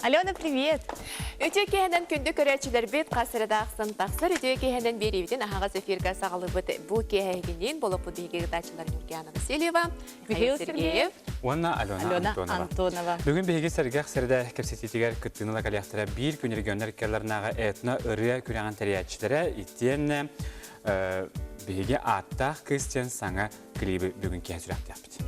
Алена, привет! Үтүө киэһэнэн күндү көрөөччүлэрбит хас эрэ ахсын тахсар үтүө киэһэнэн биэриибитин аһаҕас эфиргэ саҕалыыбыт. Бу киэһэһигиниин болоппут биһиги ыытааччылар Нюргиана Васильева, Михаил Сергеев уонна Алена Антонова. Бүгүн биһиги сэргэх сэрдэ кэпсэтиитигэр кыттыыны ыла кэлиэхтэрэ биир күн регионнар иккэлэрнээҕи этно ырыа күрэҕин тэрийээччилэрэ итиэннэ биһиги ааттаах кыыс диэн саҥа клиби бүгүн киэһэ сүрэхтиэхпит.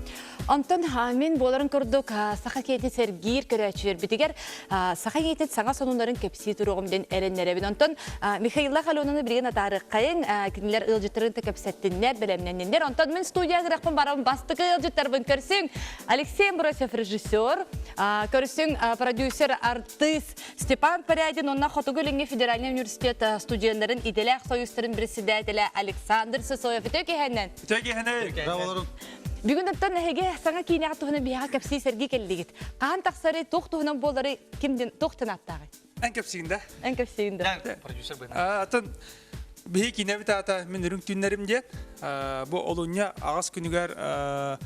Онтон мин буоларын курдук саха киһитин сэргиир көрөөччүлэрбитигэр саха киһитин саҥа сонуннарын кэпсии туруоҕум диэн эрэннэрэбин. Онтон Михаила Аленаны билигин атаарыаххайыҥ, кинилэр ыалдьыттарын да кэпсэттиннэр, бэлэмнэнниннэр. Онтон мин студия ыгырахпын барабын бастакы ыалдьыттарбын көрсүҥ. Алексей Амбросьев режиссер, көрсүҥ продюсер, артыыс Степан Порядин уонна Хотугу Илиҥҥи федеральнай университет студеннарын идэлээх союзтарын председателэ Александр Сысоев. Үтүө киэһэнэн! Үтүө киэһэнэй! Бүгүн оттон эһиги саҥа киинэҕэ туһунан биһиэхэ кэпсии сэргии кэллигит. Хаһан тахсары, туох туһунан буолары кимдин туох аттааҕый? Эн кэпсиин да? Эн кэпсиин да. Продюсер быһынан. Атын биһи киинэбит аата мин үрүҥ түүннэрим диэн. Бу олунньу аҕыс күнүгэр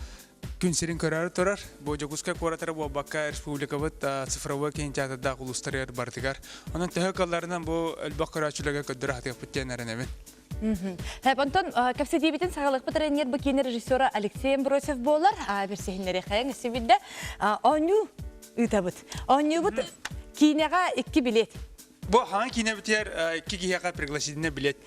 күн сирин көрөөрү турар. Бу Дьокуускай куоратара буолбакка республикабыт цифровой кинотеатрдаах улуустарыгар барытыгар. Онон төһө кыалларынан бу элбэх көрөөччүлэргэ көрдөрө сатыахпыт диэн эрэнэбин. Онтон кэпсэтиибитин саҕалыахпыт эрэннэр бу киинэ режиссера Алексей Амбросев буолар. Билсиһиннэриэхэйиҥ сибидде. Оонньуу ыытабыт. Оонньуубут киинэҕэ икки билет. Бу хаҥа киинэбитигэр икки киһиэхэ пригласительный билет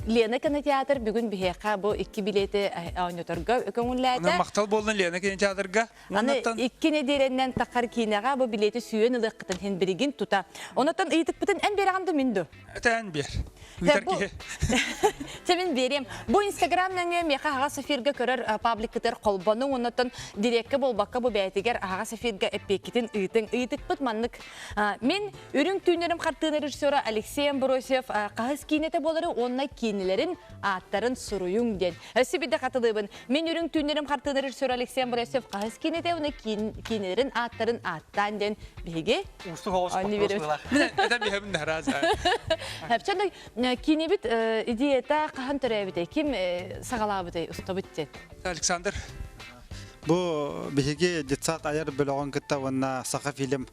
Лена кинотеатр бүгүн биһиэхэ бу икки билети оонньоторго көҥүллээтэ. Махтал буоллун Лена кинотеатрга. Аны икки нэдиэлэннэн тахар киинэҕэ бу билети сүүйэн ылыаххытын иһин билигин тута. Онотон ыйытыкпытын эн биэрэҕин да мин ду? Этэн биэр. Ыытар киһи. Чэ мин биэриэм. Бу Инстаграм нөҥүө миэхэ аһаҕас эфиргэ көрөр пабликкытыгар холбонуҥ, оннотон диреккэ буолбакка бу бэйэтигэр аһаҕас эфиргэ эппиэккитин ыытыҥ. Ыйытыкпыт маннык. Мин Үрүҥ түүннэрим хартыына режиссера Алексей Амбросьев хаһыс киинэтэ буолары уонна киинэлэрин ааттарын суруйуҥ диэн. Өссө биирдэ хатылыыбын. Мин Үрүҥ түүннэрим хартыына режиссера Алексей Амбросьев хаһыс киинэтэ уонна киинэлэрин ааттарын ааттаан диэн биһиги Уустук оҕус вопрос была. Мин это биһэбин да раз. Хапчан киинэбит идеята хаһан төрөөбүтэй? Ким саҕалаабытай устабыт диэн? Александр. Бу биһиги детсад айар бөлөҕүн кытта уонна Саха фильм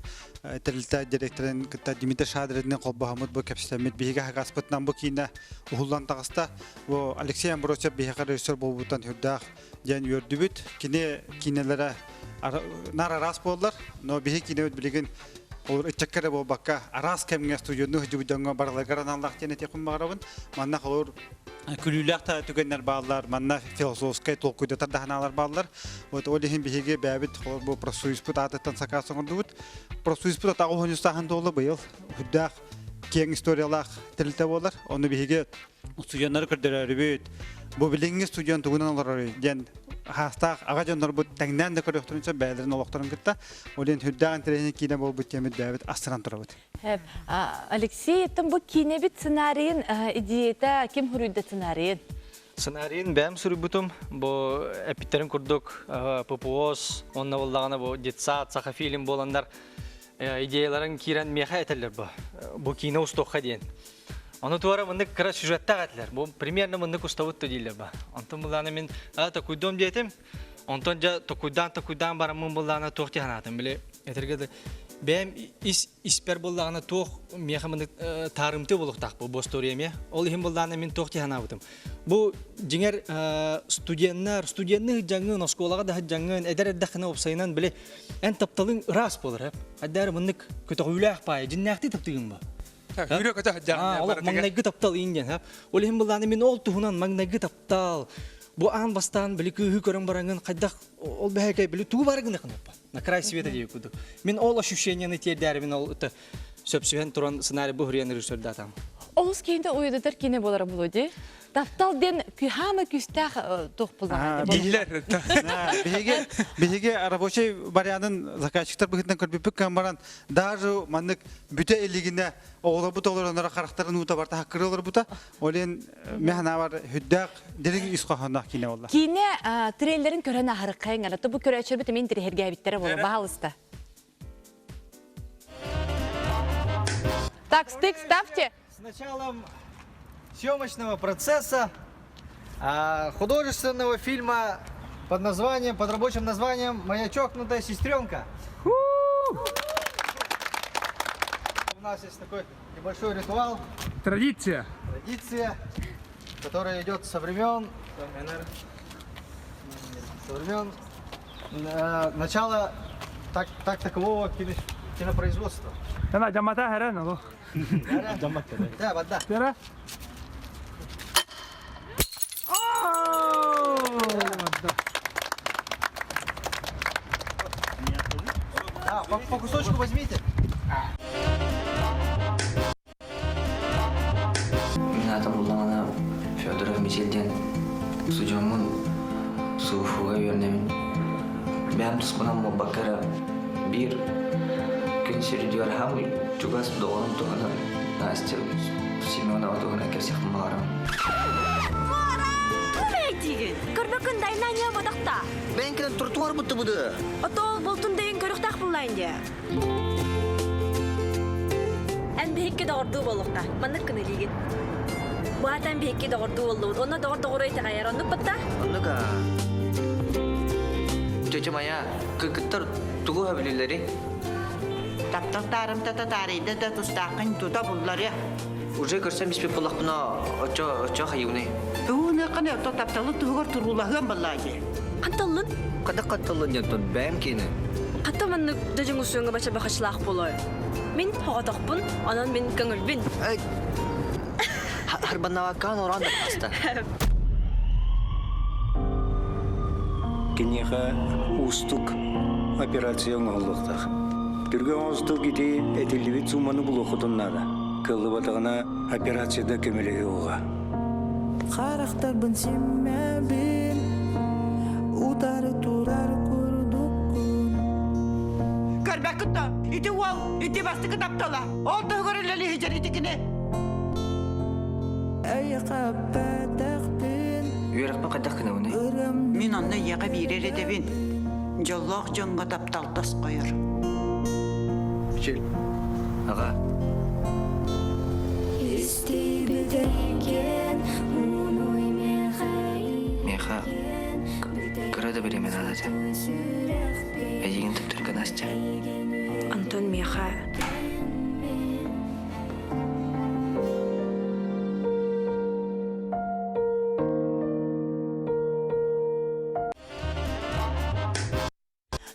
тэрилтэ директорын кытта Дмитрий Шадринны холбоһоммут бу кэпсэтэммит биһиги аһагаспытынан бу киинэ уһуллан таҕыста. Бу Алексей Амбросьев биһиэхэ режиссер буолбутан үрдээх диэн үөрдүбүт. Кини киинэлэрэ нар араас буоллар, но биһи киинэбит билигин ол ыччакка эрэ буолбакка араас кэмҥэ студионну сылдьыбыт дьоҥҥо барыларыгар аналлаах диэн этиэхпин баҕарабын. Манна холобур күлүүлээх да түгэннэр бааллар, манна философскай толкуйдатар да санаалар бааллар. Вот ол иһин биһиги бэйэбит бу профсоюзпут аатыттан сакаас оҥордубут. Профсоюзпут атаҕы уһунустааһын туолла быйыл үрдээх киэҥ историялаах тэрилтэ буолар. Ону биһиги студеннары көрдөрөрүбүт. Бу билиҥҥи студент тугунан олорорүй диэн хаастаах аҕа дьоннорбут тэҥнээн да көрүөхтэрин сөп бэйэлэрин олохторун кытта. Ол иһин үрдээх интэриэһинэй киинэ буолбут диэммит бэйэбит астынан турабыт. Алексей, оттон бу киинэбит сценарийын идеята ким суруйда сценарийын? Сценарийын бэйэм суруйбутум. Бу эппиттерин курдук ППОС, онно буоллаҕына бу детсад, сахафильм буоланнар идеяларын киирэн миэхэ этэллэр бу. Бу киинэ устуохха диэн. Ону туора мыннык кыра сюжеттаах этилэр. Бу примерно мыннык устабыт да дииллэр ба. Онтон буллаана мин токуйдуом диэтим. Онтон дьэ токуйдаан-токуйдаан бараммын буллаана туох дии санаатым. Били этэргэ да бэйэм ис испэр буллаҕына туох миэхэ мыннык таарымтыы буолуохтаах бу остуоруйа эмиэ. Ол иһин буллаана мин туох дии санаабытым. Бу дьиҥэр студеннар, студенны сылдьаҥҥын, оскуолаҕа да сылдьаҥҥын, эдэр эрдэххинэ уопсайынан били эн тапталыҥ ыраас буолар. Хайдары мыннык көтөҕүүлээх паайа дьиннээхтии таптыыгын бу. Үрө көтө сылдьаҕын Олох маҥнайгы таптал иин диэн. Ол иһин былааны мин ол туһунан маҥнайгы таптал бу аан бастаан били кыыһы көрөн бараҥын хайдах ол бэһэкэй били тугу бары гына на край света диэки курдук. Мин ол ощущениены тиэрдээрибин ол сөпсүһэн туран сценарий бу хуруйан режиссердаатам. Олус киинте уйдатар кине болара булу ди. Таптал диэн хаама күүстээх туох буллаҕа Биллэр. Биһиги биһиги рабочий вариантын заказчиктар быһыытынан көрбүппүт кэн баран даже маннык бүтэ илигинэ оҕолорбут олороннор харахтарын уута барта хаккыры олорбута. Ол иһин механавар хүддээх дириҥ ис хоһоонноох киинэ буолла. Киинэ трейлерин көрөн аһарыккайын гана бу көрөөччүлэрбит эмиэ интириэһиргээбиттэрэ буолла баһалыста. Так, стык ставьте. С началом съемочного процесса художественного фильма под названием, под рабочим названием «Моя чокнутая сестренка». нас есть такой небольшой ритуал. Традиция. Традиция, которая идет со времен, со времен э, начала так, так такового кино, кинопроизводства. Ана жамата хэрэн оло. Да, вода. Тера. Да, по, по кусочку возьмите. Мин аатым буллаҕына Федоров Мичил диэн устудьуоммун СУФУга үөрэнэбин. Бэйэм туспунан буолбакка эрэ биир күн сирдигэр хаамый чугас доҕорум туһунан Настя Семенова туһунан кэпсиэхпин баҕарабын. Диигин. Көрбөккүн дайна ньыа бодохта. Бэйэҥкинэн тротуар буттубуду. Ото болтун дайын көрүхтаах буллайн дии. Эн биһикки доҕордуу буолуохха. Маннык гына илиигин. Бу аатан биһикки доҕордуу буоллубут. Онно доҕор доҕору итэҕэйэр. Оннук батта? Оннук аа. Тетя моя, кыргыттар тугу сөбүлүүллэрий? Таптал таарымтата таарыйда да тустааххын тута булларыа. Уже көрсөн биспит буоллахпына оччо оччо хайыыный? Тугу гыныаххын ото тапталы туһугар туруулаһыан баллаа дии. Ханталлын? Хата хатталлын диэн бэйэм киинэ. Хата маннык дьоҥ усуоҥа бача бахачлаах буолуой. Мин хоҕотохпун, онон мин көҥүлбүн. Харбаннаабаккаан ороон да таҕыста. Киниэхэ уустук операция оҥоһуллуохтаах. Түргэн оҥостук ити этиллибит сууманы булуоххутун наада. Кыаллыбатаҕына операцияда көмөлөһүөҕэ. Харахтарбын симмэбин, утары турар курдуккун. Көрбөккүт да, ити уол, ити бастакы таптала. Ол туһугар үлэлиһи ити кини. Эйиэхэ эппэтэхпин, Үөрэхпин хайдах гынабыный? ырым Мин онно ийэҕэ биирэр этэбин. Дьоллоох дьоҥҥо таптал тосхойор. Мичил. Аҕа. Миэхэ кыра да бириэмэ наада этэ. Эйигин таптыырга Настя. Антон миэхэ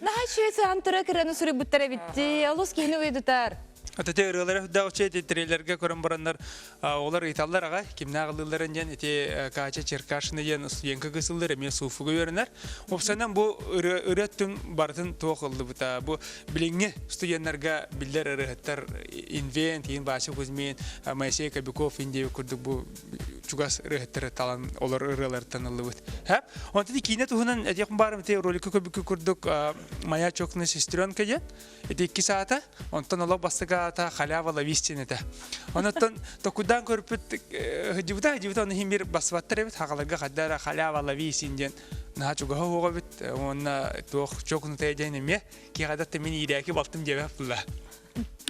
Наһаа үчүгэй сыһан тура кыраны суруйбуттар эбитти. Олус киһини уйдутар. Аты ырыалары үрдээх үчүгэй трейлерге көрөн бараннар олар ыйталлар аҕай кимнээх ылыылларын диэн ити Катя Черкашина диэн студентка кысыллар эмиэ СУФУга үөрэнэр. Уопсайынан бу ырыа ырыа өттүн барытын туох ыллыбыта. Бу билиҥҥи студеннарга биллэр ырыаһыттар Инвент, Иин Вася Кузьмин, Моисей Кобяков Индия курдук бу чугас ырыаһыттары талан олор ырыаларыттан ыллыбыт. Һэ? Онтон киинэ туһунан этиэхпин баарым ити роликка көбүккэ курдук Моя чокнутая сестренка диэн. Ити иккис аата, онтон олох бастакы аата Халява ловись диэн этэ. Онтон токудаан көрбүт сылдьыбыта сылдьыбыта ону иһин бир бассыбаттар эбит хагаларга хайда эрэ халява ловись диэн наһаа чугаһа уоҕа эбит уонна туох чокнутая диэн эмиэ киэҕэдэ мин иирээки балтым диэбэт була.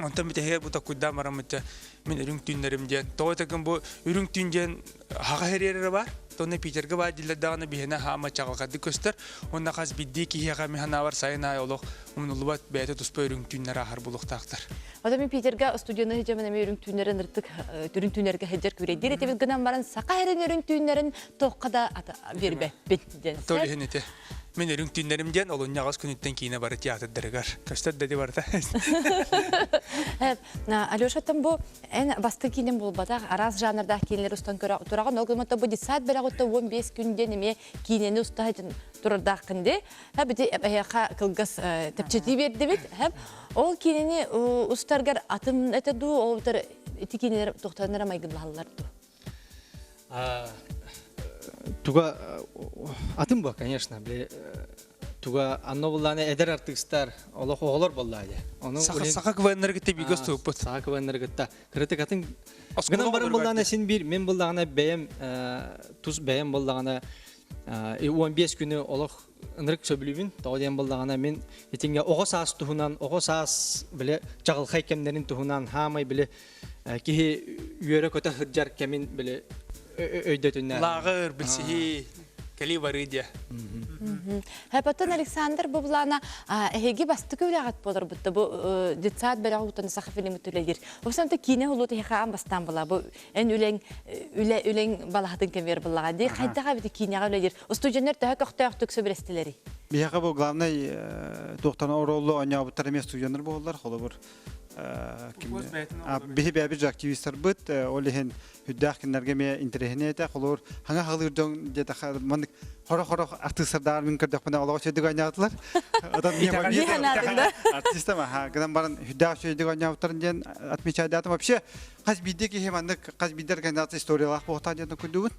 Онтон бүтэһигэр бу токуйдаан бараммытча мин үрүҥ түүннэрим диэн. Тоҕо этэгин бу үрүҥ түүн диэн хаҕа хэриэрэ бар. Тонна Питергэ баар дииллэр даҕаны биһиэнэ хаама чаҕылхайдык көстөр. Уонна хас биирдии киһиэхэ мин санаабар сайын аайы олох умнуллубат бэйэтэ туспа үрүҥ түүннэр ааһар буолуохтаахтар. Ото мин Питергэ студияны сылдьаммын эмиэ үрүҥ түүннэрин ыртык үрүҥ түүннэргэ сылдьар күрэйдиир этибит гынан баран саха эрин үрүҥ түүннэрин туохха да биэрбэппин диэн. Тол иһин ити. Мин үрүҥ түүннэрим диэн олунньу аҕыс күнүттэн киинэ бары театрдарыгар. Көстөр да барыта. Алешаттан бу эн бастыҥ киинэн буолбатах араас жанрдаах киинэлэр устан көрө тураҕын ол гыммата бу детсад бэлэҕиттэн 15 күн диэн эмиэ киинэни уста турардааххын дии. Һэ бити эһиэхэ кылгас тэпчэтии биэрдибит. Һэ ол киинэни устаргар атын этэ дуу, ол ити киинэлэр туохтаннара майгыннаһаллар дуу? Туга атын бу, конечно, били туга анно буллааны эдэр артыыстар олох оҕолор буоллаа дии. Ону саха КВНнары бигэ устубуппут. Саха КВНнары кытта кырытык атын гынан баран буллааны син биир мен буллаҕына бэйэм тус бэйэм буллаҕына 15 күнү олох ынырык сөбүлүүбүн. Тоҕо диэн буоллаҕына мин итингэ оҕо саас туһунан, оҕо саас били чаҕылхай кэмнэрин туһунан хаамай били киһи үөрэ-көтө сылдьар кэмин били өйдөтүннэ. Лааҕыр, билсиһии. Кэлии барыы диэ. Хэпатын Александр бу былаана эһиги бастакы үлэҕит буолар бутта бу детсад бэлэҕи утан саха фильмы үлэлиир. Осанта киинэ улуу тиһэхэ аан бастаан була бу эн үлэҥ үлэ үлэҥ балаһатын кэмигэр буллаҕа дии хайдаҕа эбити киинэҕэ үлэлиир. Устудьоннор төһө көхтөөхтүк сөбүлэстилэрий? Биһиэхэ бу главный туохтан оруолу оонньообуттар эмиэ студеннар буоллар, холобур биһи бэйэбит же активистарбыт, ол иһин үрдээх кинилэргэ эмиэ интэриэһинэй этэ. Холобур, хаҥа хаҕылыыр дьон диэтэхэ маннык хоро-хоро артыыстардааҕар мин көрдөхпүнэ олоҕо үчүгэйдик оонньоотулар. Отон артистам аха гынан баран үрдээх үчүгэйдик оонньообуттарын диэн отмечайдаатым. Вообще хас биирдии киһи маннык хас биирдии организация историялаах буолуохтаах диэн курдугун.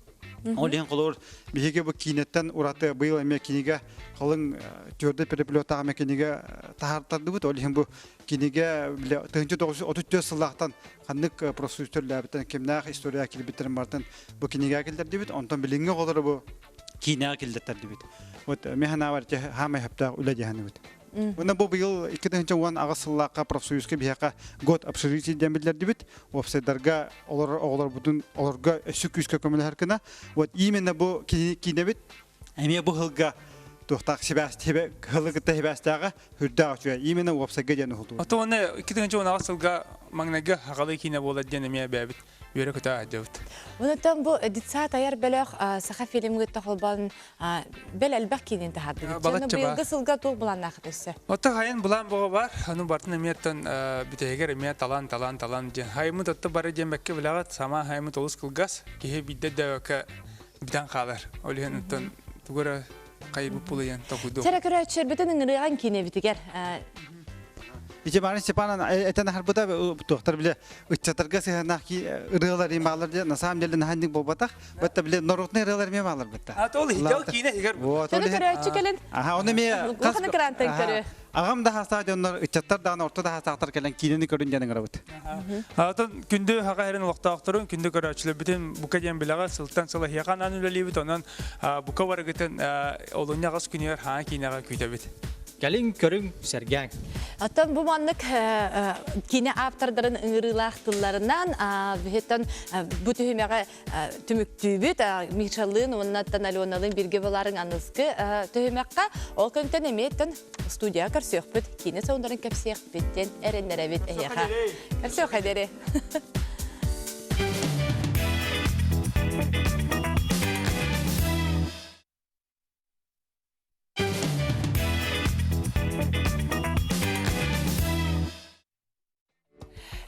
Ол иһин холобур биһиги бу киинэттэн ураты быйыл эмиэ кинигэ халыҥ твердый переплеттаах эмиэ кинигэ таһаартардыбыт. Ол иһин бу кинигэ 1934 сыллаахтан ханнык профсоюзтар үлэлээбиттэн кимнээх история киирбиттэрин барытын бу кинигэҕэ киллэрдибит. Онтон билиҥҥи оҕолору бу киинэҕэ киллэртэрдибит. Вот мен санаабар ити хаамай сөптөөх үлэ диэхэнибит. Уонна бу быйыл 2018 сыллаахха профсоюзка биһиэхэ год общежитий диэн биллэрдибит. Уопсайдарга олорор оҕолорбутун олорго өссө күүскэ көмөлөһөр гына. Вот именно бу киинэбит эмиэ бу сылга туохтаах сибээс сылы кытта сибээстээҕэ үрдээх үчүгэй именно уопсайга диэн уһултубут. Ото уонна 2016 сылга маҥнайгы хаҕалыы киинэ буолар диэн эмиэ бэйэбит үөрэ-көтө сылдьабыт. Онтон бу детсад айар бөлөх саха фильмгытта холбоон бэл элбэх киинин таһаардыбыт. Балачча быйылгы сылга туох былааннаахыт өссө? Отто хайын былаан боҕо бар, ону бартын эмиэттэн бүтэһигэр эмиэ талан талан талан диэн. Хайымыт отто бары диэн бэккэ билэҕит, сама хайымыт олус кылгас, киһи биирдэ дөбөкө бүтэн хаалар. Ол иһин оттон тугу эрэ хайбыт пулуйан токуйду. Чэрэ көрөөччүлэрбитин ыҥырыаҕын киинэбитигэр. Ити Марина Степановна этэн аһарбыта туохтар биле ыччаттарга сыһыаннаах ырыалар им баалар диye на самом деле наһанник буолбатах. Бэтта биле народный ырыалар эмиэ баалар бытта. А то ол иһигэр киинэ иһигэр. Вот Чөрө көрөөччү кэлин. Аха, оны эмиэ Улахан экрантан көрү. Аҕам да хаастаах дьоннор, ыччаттар даҕаны орто да хаастаахтар кэлэн киинэни көрүн диэн ыҥырабыт. Оттон күндү Саха сирин олохтоохторун, күндү көрөөччүлэрбитин бука диэн билэҕэ сылтан сыл эһиэхэ анаан үлэлиибит. Онон бука барыгытын олунньу аҕыс күнүгэр хаҥа киинэҕэ күүтэбит. Кэлиҥ, көрүҥ, сэргээҥ. Оттон бу маннык киинэ ааптардарын ыҥырыылаах тылларынан биһиттэн бу түһүмэҕи түмүктүүбүт. Мишалыын уонна Аленалыын бииргэ болаарыҥ аныскы түһүмэххэ. Ол көнтөн эмиэттэн студияҕа көрсүөхпүт, киинэ сонуннарын кэпсиэхпит диэн эрэннэрэбит эһиэхэ. Көрсүөххэ диэри.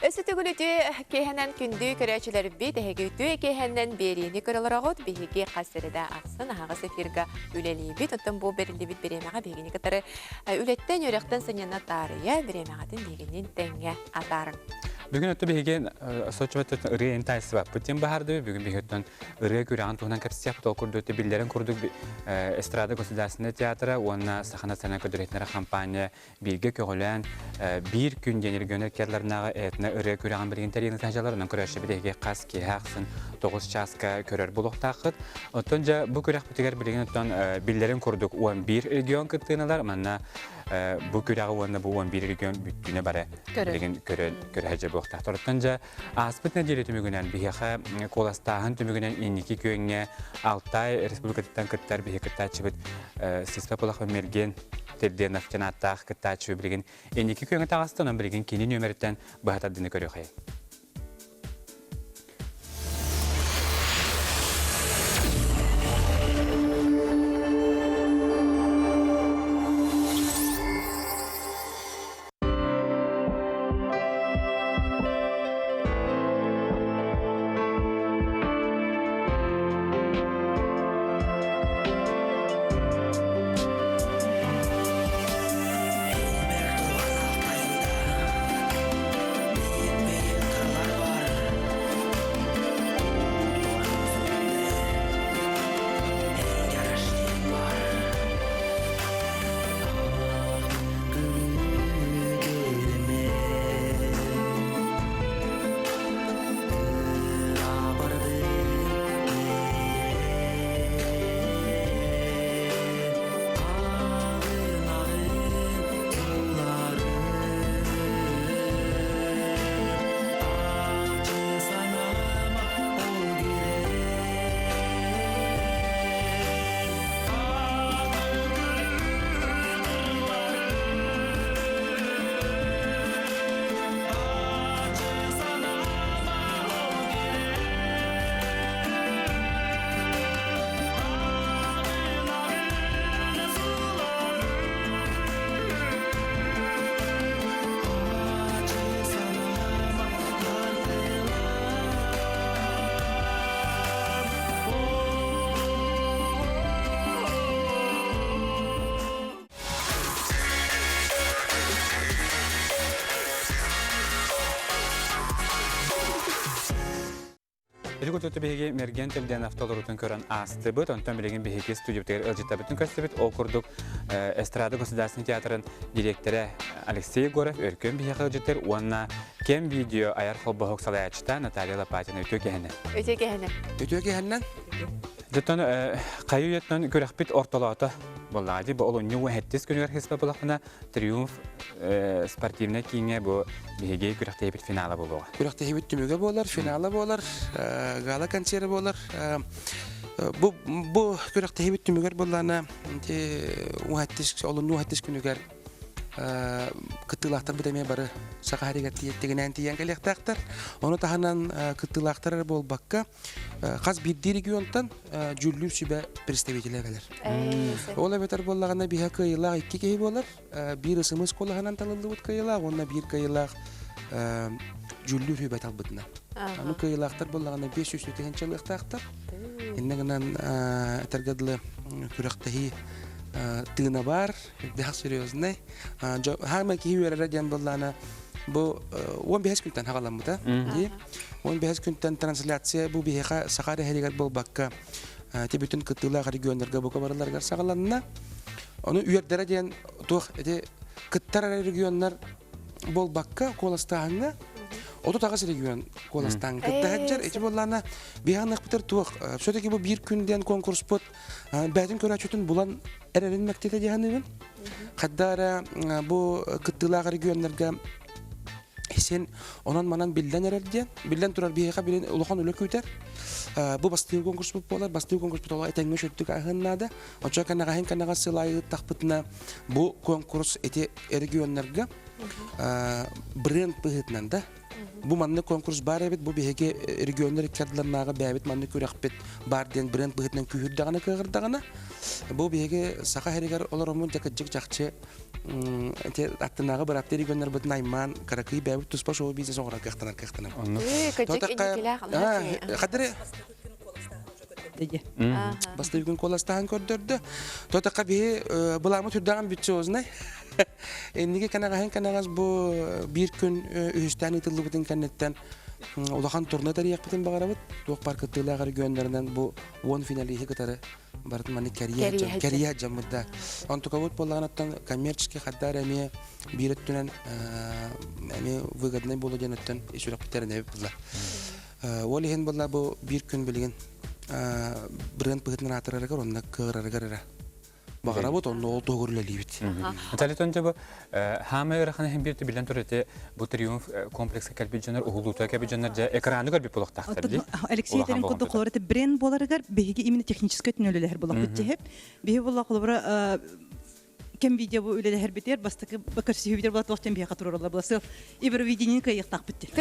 Өссө төгүл үтүө киэһэнэн күндү көрөөччүлэрбит, эһиги үтүө киэһэнэн биэриини көрө олороҕут. Биһиги хас сирэдэ ахсын аһаҕас эфирга үлэлиибит. Оттон бу бэриллибит бириэмэҕэ биһигини кытары үлэттэн, үөрэхтэн сынньана таарыйа, бириэмэҕитин биһигинин тэҥҥэ атаарыҥ. Бүгүн өттө биһиги соччо ырыа интайсыбаппыт диэн баһардыбы. Бүгүн биһиги ырыа күрэҕин туһунан кэпсиэхпит. Ол курдук биллэрин курдук эстрада государственной театра уонна Саха национальнай көрдөрүүтүнэр компания бииргэ көҕүлээн биир күн диэн регионер керларнааҕы этно ырыа күрэҕин билигин тэрийэн сылдьаллар. Онон көрөөччүбүт эһиги хас киэһэ ахсын 9 чааска көрөр буолуохтааххыт. Оттон дьэ бу күрэхпитигэр билигин оттон биллэрин курдук 11 регион кыттыыналар. Манна бу күрэҕи уонна бу 11 регион бүттүүнэ бары билигин көрө сылдьар буолуохтаахтар. Оттон дьэ ааспыт нэдиэлэ түмүгүнэн биһиэхэ куоластааһын түмүгүнэн инники күөҥҥэ Алтай республикатыттан кыттар биһи кыттааччыбыт Сиспа Пулахов Мерген Терденов диэн ааттаах кыттааччы билигин инники күөҥҥэ таҕыста, онон билигин кини нүөмэриттэн быһа тардыыны көрүөхэй. Ити курдук биһиги Мерген Тельденов толоруутун көрөн аастыбыт. Онтон билигин биһиги студиябытыгар ыалдьыттарбытын көрсүбүт. Ол курдук Эстрада государственный театрын директора Алексей Егоров Өркөн биһиэхэ ыалдьыттар уонна Кэм видео айар холбоһук салайааччыта Наталья Лопатина үтүө киһини. Үтүө киһини. Үтүө киһиннэн. Дьоттон хайы үйэттэн күрэхпит ортолоото буоллаҕа дии. Бу олунньу уһэттис күнүгэр хиспэ булахпына Триумф спортивнай кииҥҥэ бу биһиги күрэхтэһиибит финала буолуоҕа. Күрэхтэһиибит түмүгэ буолар, финала буолар, гала концерт буолар. Бу бу күрэхтэһиибит түмүгэр буоллаана ити олунньу уһаттыс күнүгэр кыттыылаахтарбыт эмиэ бары Саха сиригэр тигинээн тиийэн кэлиэхтээхтэр. Ону таһынан кыттыылаахтар эрэ буолбакка хас биирдии регионтан дьүүллүүр сүбэ представителэ кэлэр. Ол эбэтэр буоллаҕына биһэ кыайыылаах икки киһи буолар. Биир ысымыс куолаһынан талыллыбыт кыайыылаах уонна биир кыайыылаах дьүүллүүр сүбэ талбытынан. Аны кыайыылаахтар буоллаҕына 500 тыһыынча ылыахтаахтар. Иннэ гынан этэргэ дылы күрэхтэһии тыына баар, үрдээх серьезный. Хаама киһи үөрэрэ диэн буоллаана бу 15 күнтэн хаҕаламмыта. 15 күнтэн трансляция бу биһиэхэ Саха эрэһэлигэр буолбакка ити бүтүн кыттыылаах регионнарга бука барыларыгар саҕаланна. Ону үөрдэрэ диэн туох ити кыттар эрэ регионнар буолбакка куоластааһыҥҥа 38 регион куоластаан кытта сылдьар. Ити буоллаана биһиэхэ туох все-таки бу биир күн диэн конкурспут бэйэтин көрөөччүтүн булан эрэрин мэктиэтэ дии саныыбын. Хадда эрэ бу кыттыылаах регионнарга син онон-манан биллэн эрэр диэн, биллэн турар биһиэхэ билин улахан үлэ күүтэр. Бу бастыыр конкурспут буолар, бастыыр конкурспут ол этэҥҥэ үчүгдүк аһын наада. Оччо кэнэҕэһин кэнэҕэс сыл аайы ыыттахпытына бу конкурс ити регионнарга бренд быһыытынан да Бу маннык конкурс баар эбит, бу биһиги регионнар икки ардыларынааҕы бэйэбит маннык күрэхпит баар диэн бренд быһыытынан күүһүрдэҕинэ кыаҕырдаҕына, бу биһиги Саха сиригэр олороммут дьэ кырдьык чахчы ити аттынааҕы бырааттыы регионнарбытын аймаан кыракый бэйэбит туспа шоу-бизнес оҥорор кыахтанар кыахтанар. Кырдьык инникилээх Хадыры Бастакы күн куоластаһан көрдөрдө. Тотаққа биһи былаамыт үрдэҕин амбициознай. Инники кэнэҕэһин кэнэҕэс бу биир күн үһүстээн ыытыллыбытын кэнниттэн улахан турна тэрийиэхпитин баҕарабыт. Туох баар кыттыылаах регионнарынан бу 10 финалиһы кытары барытын маннык кэрийэ кэрийэ дьаммыт да. Онтукабыт буоллаҕына коммерческий хаддар эмиэ биир өттүнэн эмиэ выгодный буолуо диэн өттөн сүрэхпит эрэнэбит булла. Ол иһин буолла бу биир күн билигин бренд быһыытынан аатырарыгар онно кыаҕырарыгар эрэ баҕарабыт онно ол туһугар үлэлиибит. Наталья бу хаамай ыарахан иһин биир билэн турар ити бу триумф комплекска кэлбит дьоннор уһулуута кэлбит дьоннор дьэ экраны көрбүт буолуохтаахтар дии. Алексей Терен курдук холобура бренд буоларыгар биһиги именно техническэй өттүнэн үлэлэһэр буоллахпыт дьиһеп. Биһи буолла холобура кэм видео бу үлэлэһэрбитигэр бастакы көрсүһүүбүтэр була туох диэн биһиэхэ туруораллар була сыл Евровидение кыайыахтаахпыт диэн.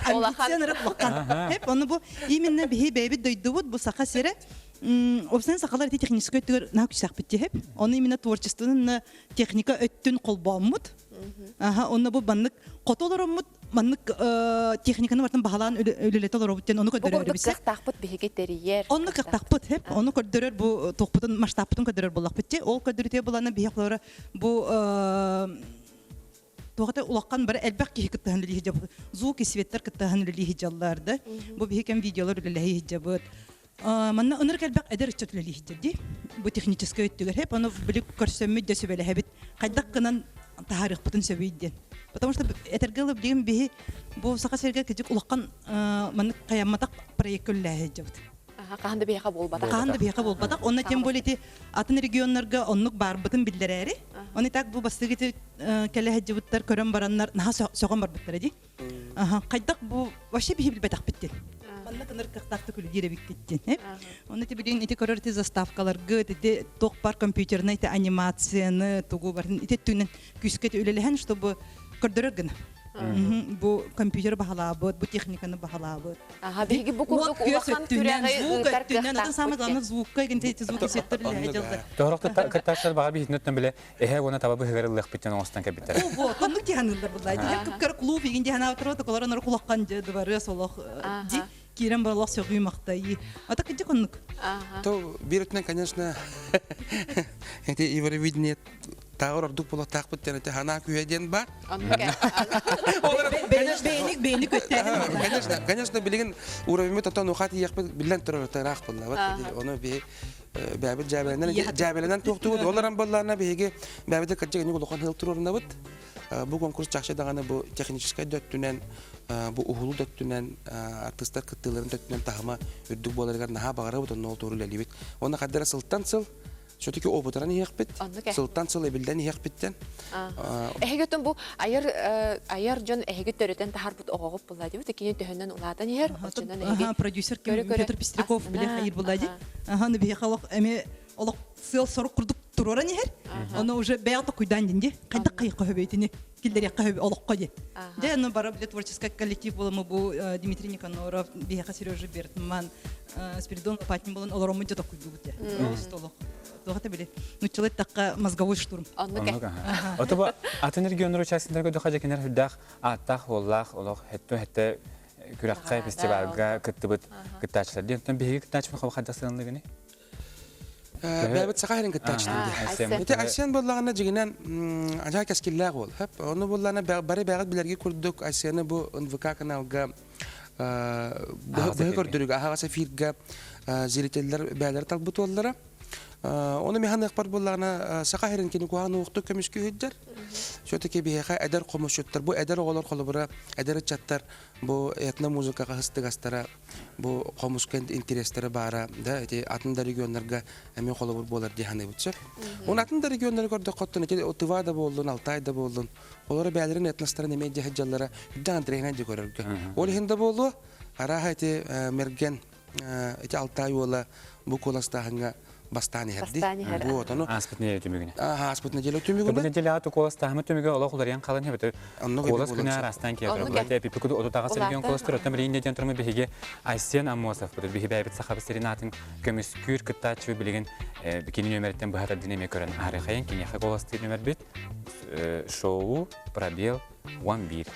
Амбициялары улахан. Хеп, ону бу именно биһи бэйэбит дойдубут бу саха сирэ Обсен сахалар ити техническэй өттүгэр наһаа күүстээхпит диэһэп. Ону именно творчествоны техника өттүн холбооммут. Аха, онно бу баннык хоту олороммут маннык техниканы бартан баһалаан үлэлэтэ олоробут диэн ону көрдөрөр Бу кыахтаахпыт биһиги тэрийэр. Онну кыахтаахпыт, хеп. Ону көрдөрөр бу туохпутун масштабпытын көрдөрөр буоллахпыт ти. Ол көрдөрүтэ булана биһи холора бу туохата улахан бары элбэх киһи кыттыһан үлэлии сылдьабыт. Звук и светтер кыттыһан үлэлии сылдьаллар да. Бу биһи кэм видеолар үлэлэһи сылдьабыт. Манна ынырык элбэх эдэр ыччат үлэлии сылдьар дии. Бу техническэй өттүгэр хеп, ону били көрсөммүт да сүбэлэһэбит. Хайдах гынан таһаарыахпытын сөбүй диэн. Потому что этэргэ ылы билигин биһи бу Саха сиригэр кыдьык улахан маннык хайамматах проект үлэлэһэ сылдьабыт. Хаһан да биһиэхэ буолбатах. Хаһан да биһиэхэ буолбатах. Онно тем более ити атын регионнарга оннук баарбытын биллэрээри. Оны так бу бастыгы ити кэлэ сылдьыбыттар көрөн бараннар наһаа сөҕөн барбыттара дии. Хайдах бу вообще биһи билбэтэхпит диэн. Манна кыныр кыахтаахтык үлэлиир эбиккит диэн. Оны ити билигин ити көрөр ити заставкаларгыт, ити туох бар компьютернай ити анимацияны тугу барын ити өттүнэн күүскэ үлэлэһэн, чтобы көрдөрөр гына. Бу компьютер баһалаабыт, бу техниканы баһалаабыт. Аха, биһиги бу курдук улахан күрэҕи ыытар кыахтаахпыт. Самое главное звукка, эти звуки сеттер үлэлэһэ Тоһорох кыттааччылар баҕар биһитиннэн биле эһэ уонна таба быһыгар ыллыахпыт диэн оҥостон кэлбиттэрэ. Вот, оннук дьаһаныллар булла. Дьиһэр кыпкар клуб игин дьаһанаабыттар отоколор онор кулаххан дьэ дыбарыа солох ди киирэн баралах сөҕүү махтайыы. Ата кыдьык оннук. То биир өттүнэн, конечно, эти Евровидение. Тааҕыр ордук буолуохтаахпыт диэн ити санаа күүһэ диэн баар. Бэйэник бэйэни көттээһин Конечно, конечно, билигин уровеньмит оттон уха тиийэхпит биллэн турар ыраах буоллабат. Ону биһи бэйэбит дьээбэлэнэн дьээбэлэнэн туохтуубут. Ол эрэн буоллаҕына биһиги бэйэбит кырдьык инник улахан ыал туруорунабыт. Бу конкурс чахчы даҕаны бу техническай да өттүнэн, бу уһулу да өттүнэн, артыыстар кыттыыларын да өттүнэн таһыма үрдүк буоларыгар наһаа баҕарабыт, онно ол туору үлэлиибит. Уонна хардара сылтан сыл все-таки опытыран иһиэхпит, сылтан сыл эбиллэн иһиэхпиттэн. Эһиги отон бу айар айар дьон эһиги төрөтөн таһарбыт оҕоҕут булла дибит, кини төһөннөн улаатан иһэр, оччонон эһиги продюсер Петр Пестряков биле хайыр булла ди. Аха, ну биһиэхэ олох эми олох сыал-сорук курдук туруоран иһэр. Ону уже бэйэ токуйдаан динди. Хайдах хайыкка хөбөйтини киллэриэххэ хөб олоххо ди. Дьэ, ну бара биле творческай коллектив буоламы бу Дмитрий Никаноров, биһиэхэ Сережа Бертман, Спиридон Лопатин болон олороммут дьэ токуйдубут дьэ. Олох туохата били. Нуччалай тахха мозговой штурм. Оннук Ото бу атын регионнар участниктарга дөхө дьэкинер хүрдээх ааттаах уоллаах олох хетту хетте күрэххэ фестивальга кыттыбыт кыттааччылар диэн. Оттон биһиги кыттааччыбыт хабы хайдах сыаналыгыный? Бэйэбит саха сирин кыттааччытын диэн. Ити Айсен буоллаҕына дьигинэн ажаа кэскиллээх уол. Ону буоллаҕына бары бэйэҕит билэрги курдук Айсены бу НВК каналга быһы көрдөрүүгэ аһаҕас эфиргэ зрителлэр бээлэри талбыт уоллара. Ону механыахпар буоллаҕына саха сирин кини куһаҕан уохтук көмүскүү сылдьар. Все-таки биһиэхэ эдэр хомусчуттар, бу эдэр оҕолор холобура эдэр ыччаттар бу этно-музыкаҕа сыстыгастара бу хомуска интэриэстэрэ баара да ити атын да регионнарга эмиэ холобур буолар дии саныыбыт сөп. Уон атын да регионнары көрдөххөттөн ити Тыва да буоллун, Алтай да буоллун, олору бэйэлэрин этностарын эмиэ дьэ сылдьаллара үрдээх интэриэһинэй дьэ көрөргө. Ол иһин да буолуо, арааһа ити Мерген ити Алтай уола бу куоластааһыҥҥа бастаан иһэрди. Бастаан иһэр. Вот, ону Ааспыт неделя түмүгүнэ. Ааспыт неделя түмүгүнэ. Бу неделяҕа куоластааһымы түмүгэ олох уларыйан халан эбэтэр куолас күнэ араастаан киэбэр. Булат эпипикуду отутаҕас регион куоластыр оттон билигин диэн турму биһиги Айсен Аммосов бу биһи бэйэбит Сахабыт сирин аатын көмүскүүр кыттааччы билигин кини нүөмэриттэн быһа тардын эмиэ көрөн аарыхайын киниэхэ куоластыыр нүөмэрбит шоу пробел 11.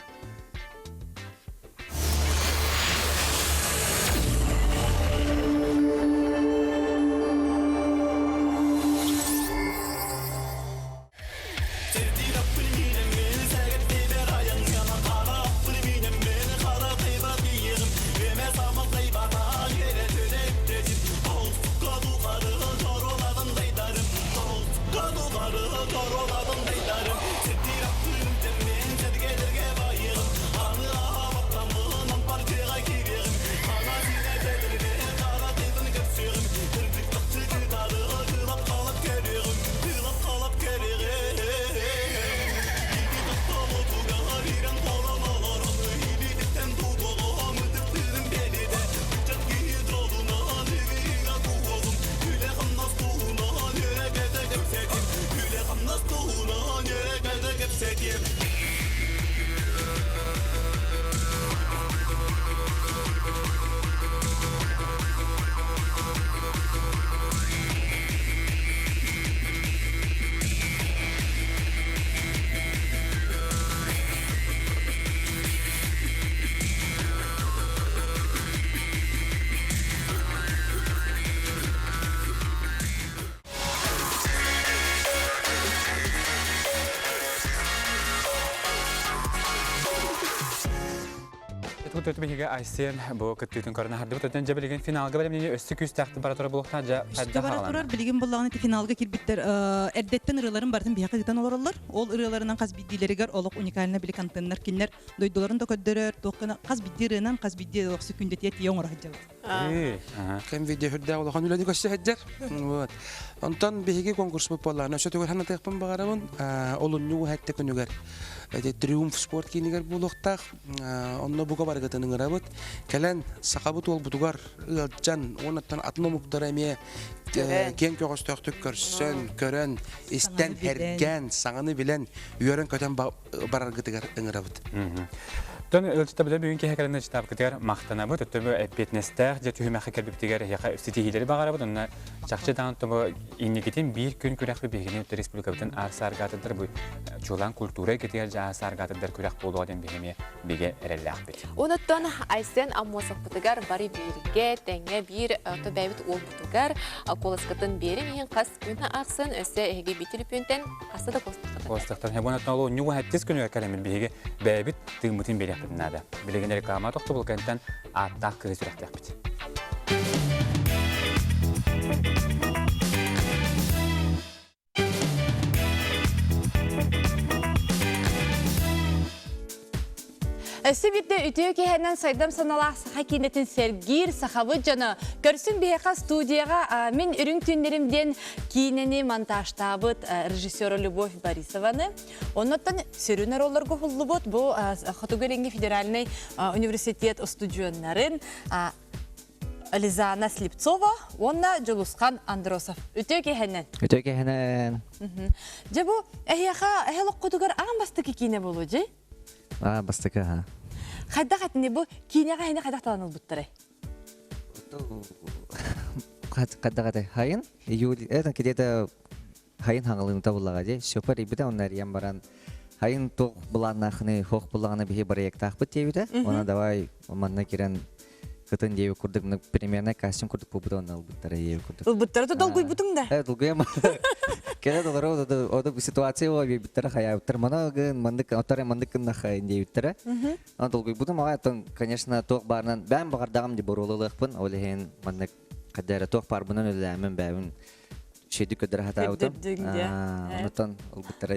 Тут биһиги Айсен бу кыттыытын көрөн аһардыбыт. Оттон дьэ билигин финалга бэлэмнэнии өссө күүстээхтик бара турар буолуохтаах. Дьэ Өссө бара турар. Билигин буллаҕына ити финалга киирбиттэр эрдэттэн ырыаларын барытын биһиэхэ ыытан олороллор. Ол ырыаларынан хас биирдиилэригэр олох уникальнай били контеннар кинилэр дойдуларын да көрдөрөр, туох хас биирдии ырыанан хас биирдии олох күндэтиэ тиийэ оҥоро сылдьабыт. Кэм видео үрдээх улахан үлэни көрсө сылдьар. Вот. Онтон биһиги конкурспут буоллаҕына өссө төгүл санатыахпын баҕарабын. Олунньу уһэтте күнүгэр эти Триумф спорт киинигэр буолуохтаах. Онно бука барыгытын ыҥырабыт. Кэлэн сахабыт уолбутугар ыалдьан, уоннаттан атын омуктара эмиэ киэҥ көҕүстөөхтүк көрсөн, көрөн, истэн, һэргээн, саҥаны билэн, үөрэн-көтөн бараргытыгар ыҥырабыт. Тон ылчыта бүгүн киһи кэлэн ычытаабыкытыгар махтанабыт, өттөбү эппиэтинэстээх дьэ түһүмэххэ кэлбиппитигэр эһиэхэ ситиһиилэри баҕарабыт, онно чахчы даҕаны тобу инникитин биир күн күрэхпит биһигини республикабытын аар-сааргаатырдар бу чуолаан культура эйгэтигэр дьэ аар-сааргаатырдар күрэх буолуоҕа диэн биһи эмиэ бигэ эрэллээхпит. Онуттан Айсен Аммосовпытыгар бары бииргэ тэҥҥэ биир бэйэбит уолбутугар куоласкытын биэрин иһин хас күн ахсын өссө эһиги би түлүпүөнтэн хаста да куоластахтан. Куоластахтан. Hebон ол ньугу хэттис күнүгэр кэлэммит биһиги бэйэбит тыыммытын биэриэхпитин наада. Билигин реклама тохтобул кэнтэн ааттаах кыһы сүрэхтээхпит. Өссө биирдэ үтүө киһинэн сайдам саналаах саха киинэтин сэргиир сахабыт дьоно көрсүн биһиэхэ студияҕа мин үрүҥ түүннэрим диэн киинэни монтажтаабыт режиссера Любовь Борисованы Оннуттан сүрүн оруолларга уһуллубут бу Хотугу Илиҥҥи федеральнай университет устудьуоннарын Лизана Слепцова уонна Дьулусхан Андросов. Үтүө киэһэнэн. Үтүө киэһэнэн. Дьэ бу эһиэхэ эһэл оккутугар аан бастакы киинэ буолуо дьи? Аа бастакы аха. Хайдах этини бу киинэҕэ эһини хайдах талан ылбыттарай? Хайдах этэй? Хайын? Июль, это где-то хайын хаҥалыыта буллаҕа дии. Сёпа эрийбитэ, онно эрийэн баран хайын туох былааннаахыный, хоох буллаҕына биһи бырайыактаахпыт диэбитэ. Онно давай манна кирэн кытын диэбит курдук примерно кастинг курдук буолбута онно ылбыттара диэбит курдук. Ылбыттара да долгуйбутуҥ да? Э, долгуйам. Кэлэ долору оду ситуация буола биэрбиттэрэ хайаабыттар. Мана гын маннык отар маннык гыннахайын диэбиттэрэ. Аны долгуйбутум аҕай оттон конечно туох баарынан бэйэм баҕардаҕым ди боруолалыахпын. Ол иһин маннык хайда эрэ туох баарбынан үлэлээммин бэйэбин Шеди көдөрө хатаабытым. Онтон ылбыттара.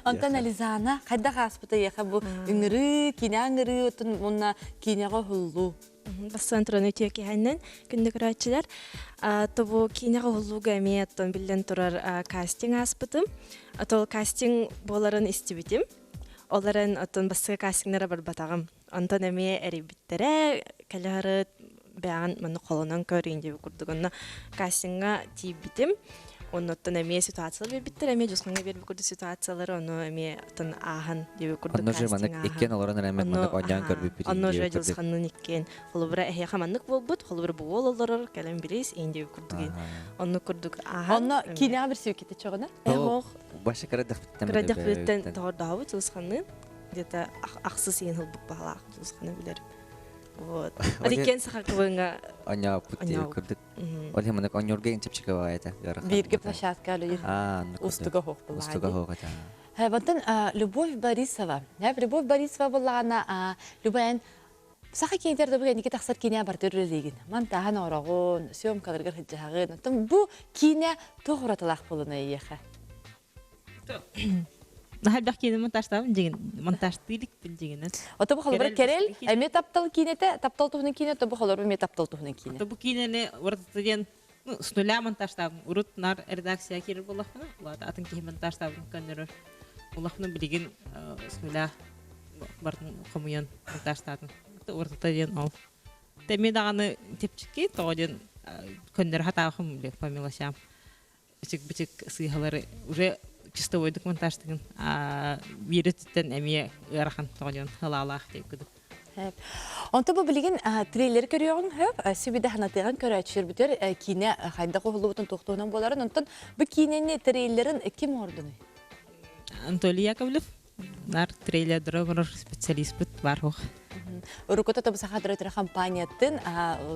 Онтон Ализана хайдах ааспыта эйиэхэ бу ыҥырыы, киинэ ыҥырыы оттон уонна киинэҕэ уһуллуу? Бастаан туран үтүө киһинэн күндү көрөөччүлэр. Тобу киинэҕэ уһуллууга эмиэ оттон биллэн турар кастинг ааспытым. Отол кастинг буоларын истибитим. Ол эрэн оттон бастакы кастингнара барбатаҕым. Онтон эмиэ эрийбиттэрэ, кэлэ бэйэҕин манна холонон көрүн диэбит курдук. Онно кастиҥҥа тиийбитим. Оннуттан эмиэ ситуациялар биэрбиттэр, эмиэ Дьусхаҥҥа биэрбит курдук ситуациялары, ону эмиэ оттон ааһан диэбит курдук Онно же маннык иккиэн олорон эрэ маннык оонньоон көрбүппүт Онно уже Дьулусханныын иккиэн холобура эһиэхэ маннык буолбут, холобура бу уол олорор, кэлэн билис, иин диэбит курдук оннук курдук ааһан. Онно киинэҕэ билсибиккит чоҕуна? Эһоох. Баша кырадахпыттан Кырадахпыттан тоҕордообут Дьулусханныын. где-то ахсыс иһин ылбыт баһалаах дьулусханы билэрим. Вот. Иккен саха кыбыҥа Оньооппут диэбит курдук. Ол иһин маннык онньуурга иҥ чэпчэки баҕайы этэ. Бииргэ площадка үлэлиир. Устуга хоох Устуга хоох этэ. Онтон Любовь Борисова. Любовь Борисова буллаҕына Люба эн саха киинэтигэр да бу кэнники тахсар киинэ барытыгар үлэлиигин. Мантааһын оҥороҕун, съемкаларгар сылдьаһаҕын. Оттон бу киинэ туох уратылаах буолуна эйиэхэ? Наһаа элбэх киинэ монтажтаабын дьигин монтажтыы иликпин дьигинэн. Ото бу холобура Кэрэл эмиэ таптал киинэтэ, таптал туһунан киинэ, ото бу холобура эмиэ таптал туһунан киинэ. Ото бу киинэни уратыта диэн ну, с нуля монтажтаабын. Урут нар редакция киирэр буоллахпына, улаата атын киһи монтажтаабын көннөрөр. Буоллахпына билигин с нуля бартын хомуйан монтажтаатым. Уратыта диэн ол. Эмиэ даҕаны чэпчэки тоҕо диэн көннөрө хатаахым по мелочам. бичик-бичик сыыһалары уже чистовойдук монтажтыгын биир өттүттэн эмиэ ыарахан тоҕо диэн ылаалаах диэбит курдук. Онто бу билигин трейлер көрүөҕүҥ хөп, сүбүдэ ханатыаҕын көрөөччүлэрбитигэр киинэ хайдах уһуллубутун туохтуһунан буоларын, онтон бу киинэни трейлерин ким оҥордунуй? Анатолий Яковлев Нар трейлердары оҥорор специалиспыт бар хуох. Уруккута тобу саха дөрөтөрө компаниятын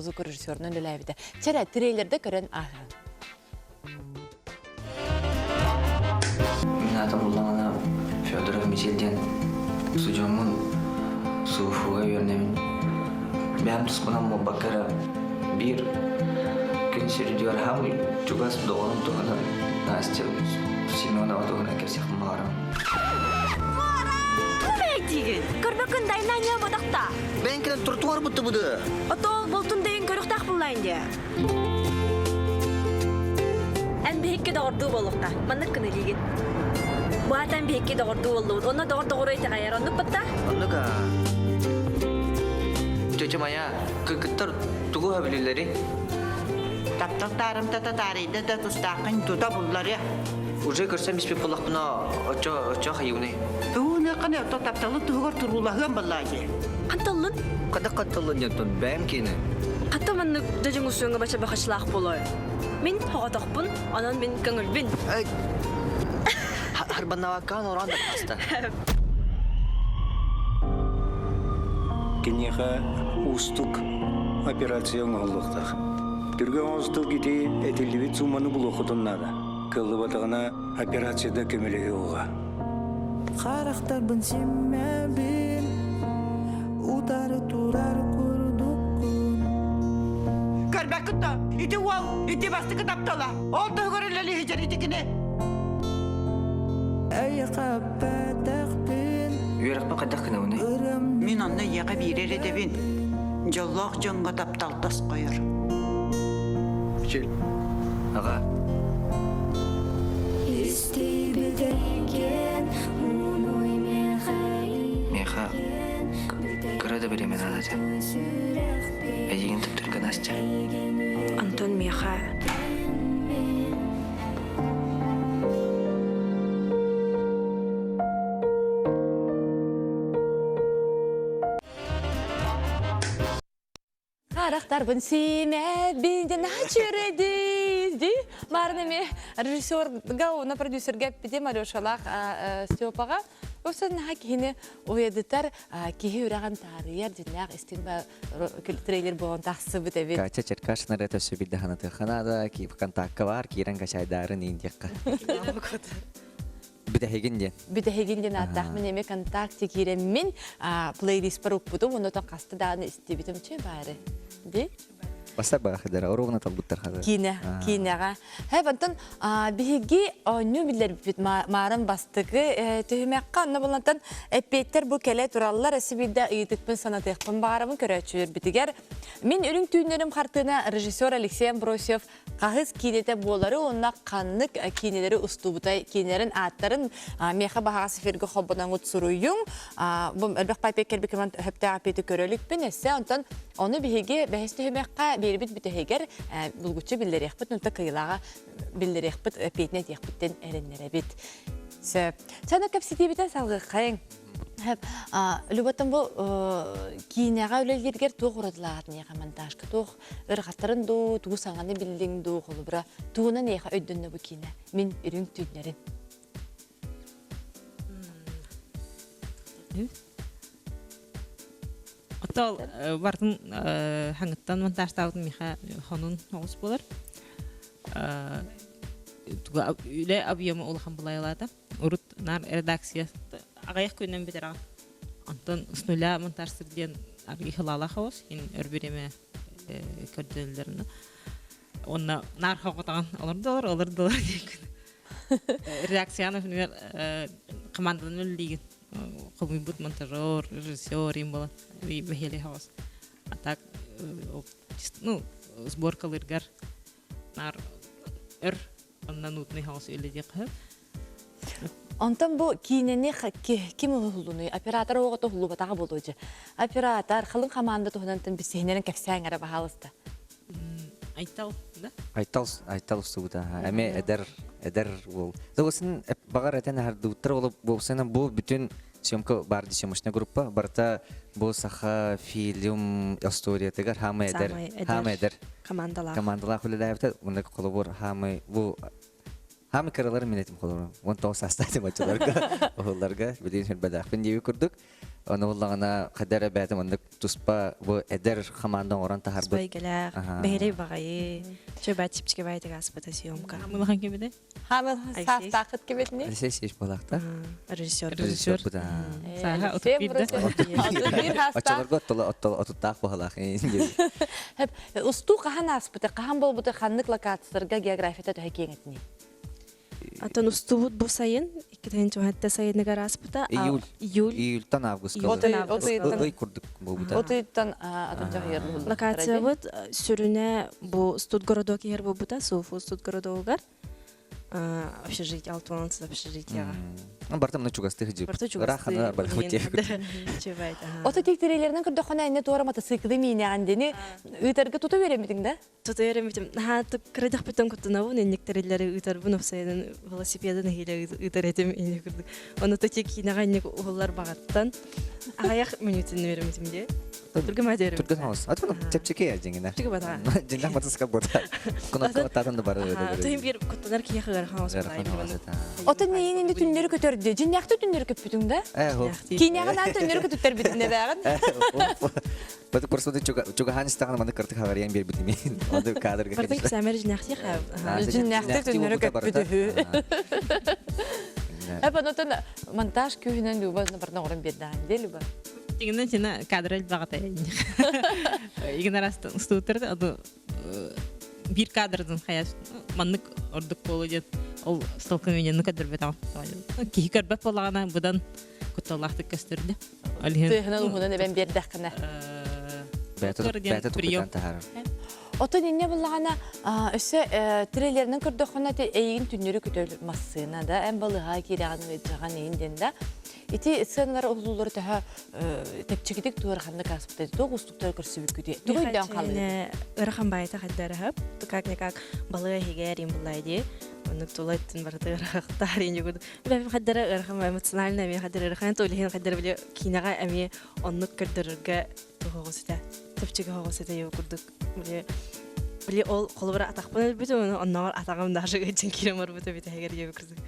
звукорежиссерунан үлэлээбитэ. Чэрэ, трейлерде көрөн ааһа. Мин аатым буллаҕына Федоров Мичил диэн судьуоммун СУФУга үөрэнэбин. Бэйэм туспунан буолбакка эрэ биир күн сирдигэр хаамый чугас доҕорум туһунан Настя Семенова туһунан кэпсиэхпин баҕарабын. Диигин. Көрбөккүн дайна ньа бодохта. Бэйэн кэлэн тротуар буттубуду. Ото болтун дэйин көрүхтаах буллайн дия. Эн биһикки доҕордуу буолуохха. Маннык гына илиигин. Баатан биһикки доҕордуу буоллубут. Онно доҕор доҕору итэҕэйэр. Оннук батта? Оннук аа. Тетя моя, кыргыттар тугу сөбүлүүллэрий? Таптал таарымтата таарыйда да тустааххын тута булларыа. Уже көрсөн биспит буоллахпына, оччо оччо хайыыбыный? Тугу гыныаххыный? гыннаххына, то тапталын туһугар туруулаһыам баллаа дии. Ханталлын? Хата ханталлын диэн бэйэм киинэ. Хата маннык дьадьыҥ усуоҥа бача бахачлаах буолуой. Мин хоҕотохпун, онон мин көҥүлбүн. Харбаннаабаккаан ороон да таҕыста. Киниэхэ уустук операция оҥоһуллуохтаах. Түргэн оҥостук ити этиллибит сууманы булуоххутун наада. Кыаллыбатаҕына операцияда көмөлөһүөҕэ. Харахтарбын симмэбин, утары турар курдуккун. Көрбөккүт да, ити уол, ити бастакы таптала. Ол туһугар үлэлиһидьэр ити кини. Эйэхэппэтэхпин. Үөрэхпин хайдах гынабыный? Мин онно ийэҕэ биирэр этэбин. Дьоллоох дьоҥҥо таптал тосхойор. Мичил. Аҕа. Миэхэ кыра да бириэмэ наада этэ. Эйигин таптыырга Настя. Антон миэхэ Харахтарбын сиимэбин диэн чүрэдиз ди Марын эми режиссерга уонна продюсерга эппитим Алешалаах Степаҕа Өссө наһаа киһини уйадытар, киһи үрэҕин таарыйар дьиннээх истиҥ трейлер буолан тахсыбыт эбит. Катя Черкашина эрэ өссө биирдэ санатыахха наада, контакка бар, киирэн качайдаарын иин диэххэ. Бүтэһигин диэн. Бүтэһигин диэн ааттаах мин эмиэ контакте киирэммин плейлистпар укпутум, оннотон хаста даҕаны истибитим чэ баары. Ди? Баста баахыдара, оруобуна талбыттар хазар. Киинэ, киинэҕэ. Һэ, онтон биһиги оонньуу биллэрбит маарын бастакы түһүмэххэ онно булантан эппиэттэр бу кэлэ тураллар өссө биирдэ ыйытыкпын санатыахпын баҕарабын көрөөччүлэрбитигэр. Мин үрүҥ түүннэрим хартыына режиссер Алексей Амбросьев хаһыс киинэтэ буолары уонна ханнык киинэлэри устубутай киинэлэрин ааттарын миэхэ баһаҕас эфиргэ холбоноҥут суруйуҥ. Бу элбэх пайпек кэлбикиман хөптөөх эппиэти көрөлүкпүн эссе онтон ону биһиги бэһис түһүмэххэ биэрбит бүтэһигэр булгуччу биллэриэхпит онто кыйылааҕа биллэриэхпит эппиэтин этиэхпиттэн эрэннэрэбит. Сөп. Сана кэпсэтиибитин салгыаххайыҥ. Любаттан бу киинэҕэ үлэлииргэр туох уратылаахат эйиэхэ монтажка туох Ырҕаттарын дуу, тугу саҥаны биллиҥ дуу, холобура, тугунан эйиэхэ өйдөннө бу киинэ? Мин үрүҥ түүннэрин. Оттол бартын хаҥыттан монтажтаабытым миэхэ хонун оҕус буолар. Үлэ объема улахан былайылаата. Урут наар редакция аҕыйах күнүнэн бүтэрэҕин. Онтон с нуля монтажтыр диэн аргы хылаалаах оҕус, ин өр бириэмэ көрдөнөллөрүнэ. Онно наар хоҕотоҕон олордолор, олордолор диэн Редакцияны например, команданан үллиигин. Хомуйбут монтажер, режиссер им буолан бэһиэлэй хаҕыс. А так, ну, сборкалыыргар наар өр онно нутный хаҕыс үлэлиэххэ Онтон бу киинэни ким уһуллунуй? Оператор оҕото уһуллубатаҕа буолуо дьэ. Оператор, халыҥ хамаанда туһунан бисиһинэрин кэпсээҥ эрэ баһаалыста. Айтал, да? Айтал, Айтал устубута. Эми эдэр, эдэр уол. Тоҕусын баҕар этэн аһардыбыттар ол буолсана бу бүтүн съемка бар съемочная группа барыта бу саха фильм историятыгар хаамай эдэр хаамай эдэр командалаах командалаах үлэлээбитэ уонна холобур хаамай бу Хаамы кыралар мин этим холобур. 19 саастаах оччолорго оһоллорго билигин сүрбэлээхпин диэби курдук. Ону буллаҕына хайда эрэ бэйэтим оннук туспа бу эдэр хамаанда оҥорон таһарбыт. Туспа бэһирэй баҕайы. Чөбэт чипчики баайтык ааспыта съемка. Хамылахан кебеде? Хамыл саастаахыт кебетни? Алексей Сеевич буолаахта. Режиссер. Режиссер бу да. Сааһа 31 да. Оччолорго отуттаах буолаах. Устуу хаһан ааспыта, хаһан буолбута, ханнык локацияларга географията төһө киэҥ этиний? Атын устубут бу сайын, 2017 сайыныгар ааспыта. Июль. Июль. Июльтан августка. Ый курдук буолбута. От ыйыттан атын дьаһыйар Локациябыт сүрүнэ бу студгородок иһэр буолбута, Суфу студгородогугар. Общежитие, алтуонсыз общежитияға. Барта мына чугастыы хыдьып. Барта Ыраах чугастыы. ханна барбыт диэбит. Чебайт. Ото тиктирилеринен көрдөххүнэ инне туора мотоциклы миинэҕин дини ыытарга тута үөрэммитиҥ да? Тута үөрэммитим. Наһаа кырадахпыттан куттанабын инниктериллери ыытарбын опсайынан велосипедын иһилэ ыытар этим инник курдук. Ону тати киинэҕэ инник уһуллар баҕаттан аҕыйах мүнүүтүн үөрэммитим дии. Түргэн баҕа үөрэммитим. Түргэн хаус. Аты чэпчэки я дьиҥинэ. Чэпчэки баҕа. Дьиҥнэх матаска буота. Кнопка баттаатан да бары. Тыһын биир куттанар киһиэхэ ыарахан хаус Отон нэйин инди түннөрү көтөрдү. Дьиннээхти түннөрү көппүтүҥ да? Киинэҕин аан түннөрү көтүттэрбитин эбээҕин. Баты просто чугаһаан истэҕин маны кыртык хагарыйан биэрбитим иһин. Онду кадрга Бартын кисамер жинахти Жинахти түннөрү көппүт үһү. Эп онотон монтаж күүһүнэн Люба барна оҕорон биэрдэҕин дии Люба. Тигинен сина кадр элбаҕата игин арастан устуутар аду биир кадрдан хайа маннык ордук буолу диэн ол столкновениены көрдөрбөтөҕүм. Киһи көрбөт буоллаҕына быдан кутталлаахтык көстөрдө. Тыаһынан уһунан эбэн биэрдэххинэ. Бэйэтэ туппутан таһаарар. Отон инне буллаҕына өссө трейлеринэн көрдөххүнэ эйигин түннөрү көтөр массыына да эн балыһаа киирэҕин ыдьаҕан иһин диэн да ити сценалар уһулуулары төһө тэпчикитик туораханнык ааспыта туох уустуктары көрсүбүккүтүй тугу өйдөөн хааллыгыт ыарахан баайта хайдарыһап как никак балыга иһигэр им буллай дии оннук тула өттүн барыта ыарахтаар иньугуд Бэйэм хайдара ыарахан эмоционально эмиэ хайдара ыарахан то илиһин хайдара били киинэҕэ эмиэ оннук көрдөрөргө туһуҕу ситэ чэпчэки хоҕу ситэ юу курдук били били ол холобура атахпын өлбүтүм ону оннооҕор атаҕым даже ыйдьан киирэн барбыта бүтэһигэр диэби курдук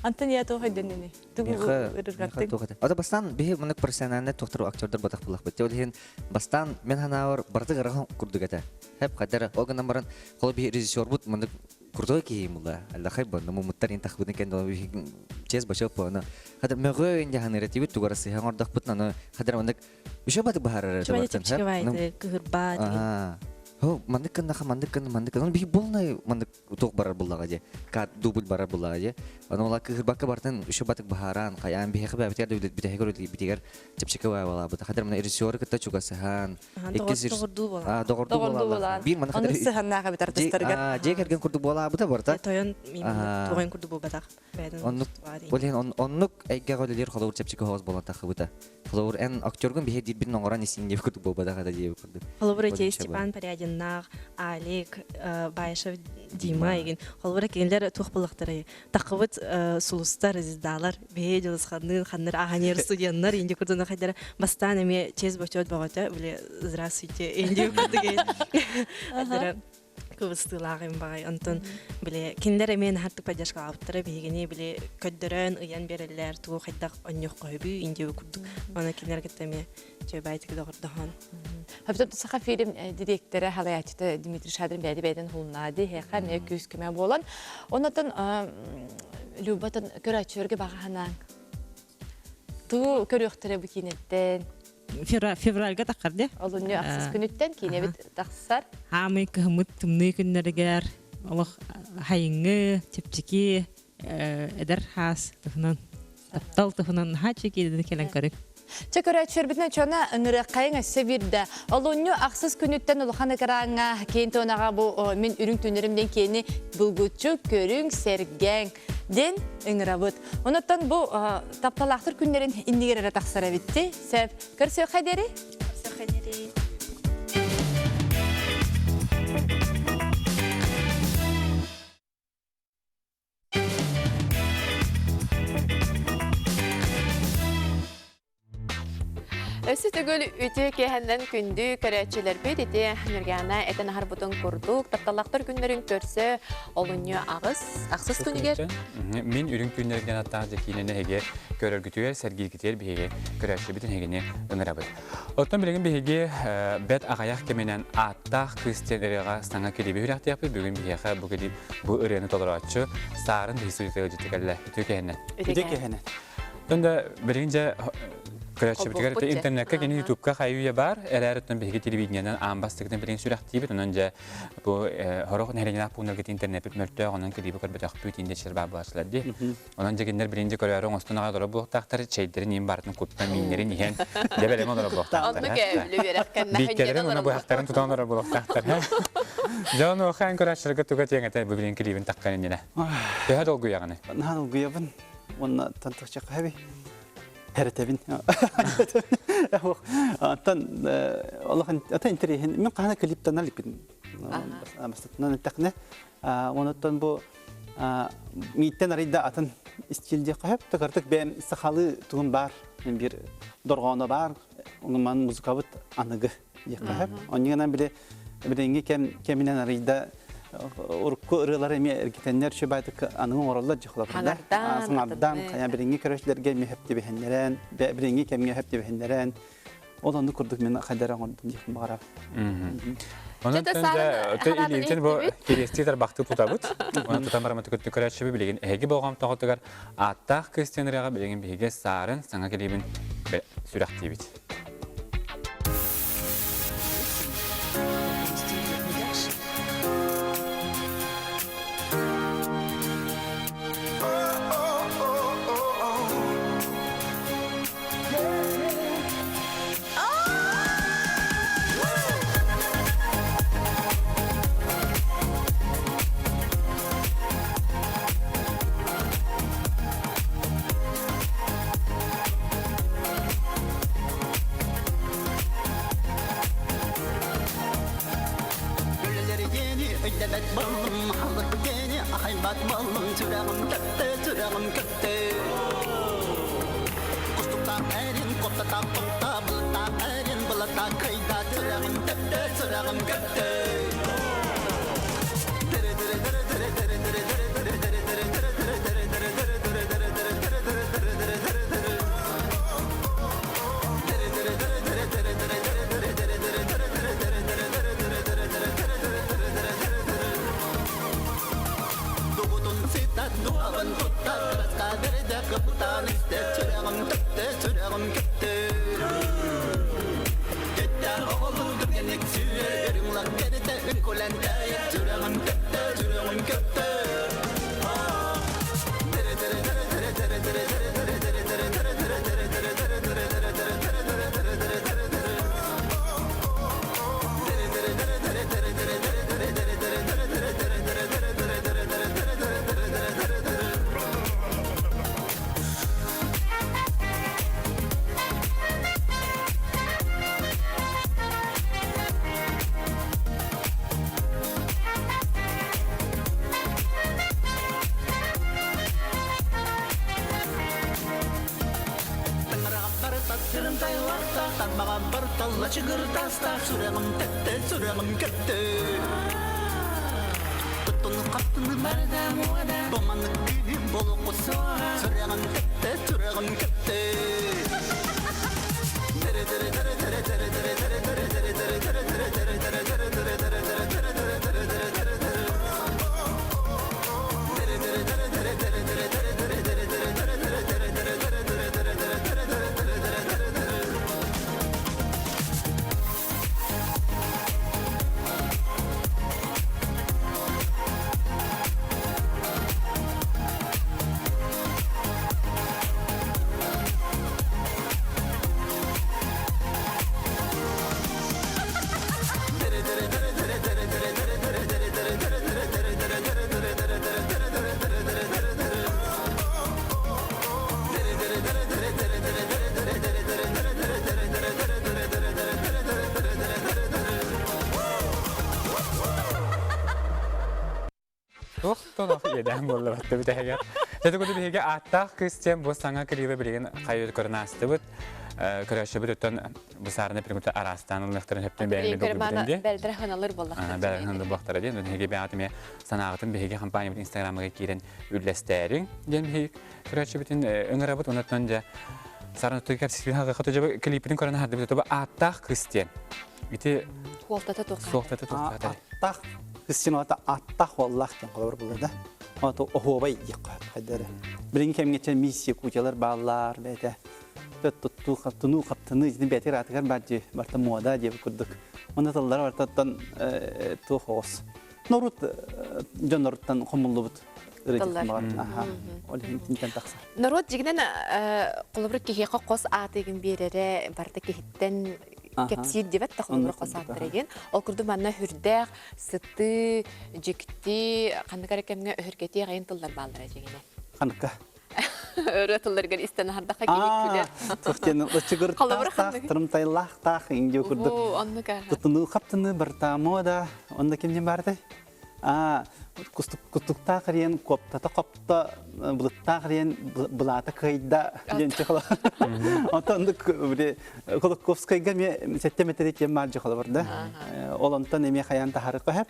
Антон я туох өйдөннүнүй? Тугу ырыргаттыҥ? Ата бастаан биһи мынык профессиональный тухтар актердар батах буллахпыт. Ол иһин бастаан мен ханаабар барыты ырахан курдук этэ. Хеп хадара ол гынан баран холо биһи режиссербут мынык крутой киһи була. Аллахай бу мумуттар ин тахбытын кэнде чес бачок бу аны хадыр мөгө инде ханыр тибит тугара сыһан ордахпытын аны хадыр мандык еще баты баһарар кыһырба Хо мандык кыннаха мандык кын мандык кын би полный мандык туох барар буллага же кат дубль барар буллага же аны ола кыһырбакка бартын еще батык баһаран каян биһэхэ бэбитигэр да битэхэ битигэр чэпчэки баалаабыта хадыр мына режиссеры кытта чугасыһан Доҕордуу буолан. Доҕордуу буолан. Биир маны Оннук сыһаннаах эбит артыстарыгар. Дьиэ кэргэн курдук буолаабыта барыта. Тойон туойун курдук буолбатах. Оннук ол иһин оннук эйгэҕэ үлэлиир холобур чэпчэки оһоҕос буолан таххыбыта. Холобур эн актергун биһи диирбин оҥорон истиҥ диэбит курдук буолбатах этэ диэбит курдук. Холобур эти Степан Порядиннаах, Алик, Баишев, Дима игин. Холобур кинилэр туох буллахтарай таххыбыт сулустар, звездалар, бэйэ дьылысханныын ханнар ааһанер студеннар инди курдуна хайдара бастаан эмиэ честь бочуот бөҕөтө били здравствуйте инди курдук хайдара кыбыстыылаах им баҕай онтон били кинилэр эмиэ наһаттык поддержкалаабыттара биһигини били көрдөрөн ыйан биэрэллэр тугу хайдах онньоххоһүбүү инди курдук аны кинилэр кытта эмиэ чөбайтик доҕордоһон Хөптөп Саха фильм дириэктэрэ халаяччыта Дмитрий Шадрин бэйди бэйден хулнаады хеха эмиэ күүс көмө буолан онотон Любатын көрөөччүлэргэ баҕа санааҥ тугу көрүөхтэрэ бу киинэттэн Февральга таххар де. Олунньу ахсыс күнүттэн киинэбит тахсар. Хаамый кыһыммыт тымныы күннэригэр олох хайыҥҥы, чэпчэки эдэр хаас туһунан таптал туһунан наһаа чэкиидини кэлэн көрүҥ. Чэ көрөөччүлэрбитин чона ыҥырыаххайыҥ өссө биирдэ. Олунньу ахсыс күнүттэн улахан экраҥҥа киэн туонаҕа бу мин үрүҥ түннэрим диэн киэни булгуччу көрүҥ, сэргээҥ диэн ыҥырабыт. Онуттан бу тапталаахтар күннэрин иннигэр эрэ тахсар эбитти. Сөп. Көрсүөххэ диэри. Көрсүөххэ диэри. Өссө төгүл үтүө киэһэннэн күндү көрөөччүлэрбит ити Ньургиана этэн аһарбытын курдук тапталлаахтар күннэрин көрсө олунньу аҕыс ахсыс күнүгэр Мин үрүҥ түүннэргэн аттаах дьэкиинэни эһиги көрөргүтүгэр, сэргииргитигэр биһиги көрөөччүбүтүн эһигини ыҥырабыт. Оттон билигин биһиги бэт аҕыйах кэминэн ааттаах кыыс диэн ырыаҕа саҥа клиби үрэхтиэхпит. Бүгүн биһиэхэ бу клип бу ырыаны толорооччу Саарын биһи студията ыалдьыты кэллэ. Үтүө кэһэнэ. Үтүө кэһэнэ. Тон да билигин дьэ көрөөччүбүтүгэр интернекка кини ютубка хайы баар эрээриттэн биһиги телевидениенэн аан бастакытын билигин сүрэхтиибит онон дьэ бу хорох нэһилиэнньэлээх пууннарга интернеппит мөлтөөх онон клиби көрбөтөхпүт индечер баар буолааччылар дии Онон дьигиннэр билинди көрөөрү оҥостон аҕай олорор буолуохтаахтар, чэйдэрин иин барытын куттан, мииннэрин иһэн, дьэ бэлэм олорор буолуохтаахтар. Оннук ээ, үөрэх кэннэ Бииккэлэрин уонна быһахтарын тутан олорор буолуохтаахтар. Дьэ онуоха эн көрөөччүлэргэ туга этиэҥ этэ бу билин клибин таххан иннинэ? Төһө долгуйаҕыный? Наһаа долгуйабын. Уонна тантахча хаби Хэрэтэбин. Антон олох ата интэриэһин мин хаһана клиптанар иликпин. Бастатынан эттэхинэ онуттан бу мииттэн арыйда атын истиил диэххэ сөп. Тыкартык бэйэм сахалыы тугум баар. Биир дорҕооно баар. Онуман музыкабыт аныгы диэххэ сөп. Онньугунан били билиҥҥи кэм кэминэн арыйда урукку ырыалары эмиэ эргитэннэр үчүгэй аныгы оҥороллор дьахларда. Саҥардан, хайа билиҥҥи көрөөччүлэргэ эмиэ сөп түбэһиннэрэн, билиҥҥи кэмҥэ сөп түбэһиннэрэн, ол оннук курдук мин хайдара оҥордум диэхпин баҕарабын. Онон илиитин бу кириэстии тарбахтыы тутабыт. Онон тутан бараммыт күттү көрөөччүбү билигин эһиги болҕомтоҕутугар ааттаах кыыс диэн ырыаҕа билигин биһиги саарын саҥа килиибин сүрэхтиибит. Өйдөбөт боллум, халык кени ахайбат боллум, сүрэҕим көттө, сүрэҕим көттө. Кустуктаах эрин, коттатаах тутта, былытаах эрин, былатаах кыйда, сүрэҕим көттө, сүрэҕим көттө. Дугутун сытат, дуһабын туттар, кыраска берде кыптан истэ, сүрэҕим көттө, сүрэҕим көттө. Кеттер оҕолун түргэнник сүүрэр, үрүҥ кэритэ үҥкүлэн тайар, сүрэҕим көттө, сүрэҕим көттө. Сүрэҕим тэптэ, сүрэҕим көттө. Туттуну хаптыны барда муода, Боманы күүһүм болуқу суоҕа. Сүрэҕим тэптэ, сүрэҕим көттө. Туох тонох иэдээн буолла батта бүтэһигэр. Дьэ куду биһиги ааттаах кыыс диэн бу саҥа клибы билигин хайы көрөн аастыбыт. Көрөөччүбүт оттон бу саарына пиргута араастаан ылыныахтарын сөптөн бэйэми долгуйбутун дии. Бэлдэрэ хыналыр буоллахтар. Бэлдэрэ хыналыр буоллахтара диэн. Биһиги бэйэҕит эмиэ санааҕытын биһиги компаниябыт инстаграмыгар киирэн үллэстээриҥ диэн биһиги көрөөччүбүтүн ыҥырабыт. Онон дьэ сарын оттугу кэпсиир хатыжабы клиппитин көрөн аһардыбыт. Тобу ааттаах кыыс диэн. Ити Суолтата туохха? Суолтата туохха? Аттаах кыыс диэн ата аттаах уоллаах диэн холобур булар да. Ото оһуобай диэххэ хайдары. Билиҥҥи кэмҥэ чэ миссия кутялар бааллар бэйэтэ. Туттуу хаптынуу хаптыныы итини бэйэтигэр аатыгар баар дии барта муода диэбит курдук. Онно тыллара бартаттан туох оҕус. Норуот дьонноруттан хомуллубут Тыллар. Ол иһин итинтэн тахсар. Норуот дьигинэн холобур киһиэхэ хос аатыгын биэрэрэ барыта киһиттэн кэпсиир диэбэт да холобур хос ааттар эгин. Ол курдук манна хүрдээх, сытыы, дьикти, ханнык эрэ кэмҥэ өһүргэтиэх айын тыллар бааллара дьигинэ. Ханыкка? Ырыа тылларыгар истэн аһардахха киһи күлэр. Туох диэн ычыгыртаах, тырымтайлаах индио курдук. Оннук Туттунуу хаптыны бартаамуо да онно ким диэн баартай? Аа, кустуктаах риэн коптата хопто, былыттаах риэн былаата кыайда диэн чехола. Онтон оннук били Кулаковскайга эмиэ сэттэ метри тиэн баар дьохола бар да. Ол онтон эмиэ хайаан таһары көһөр.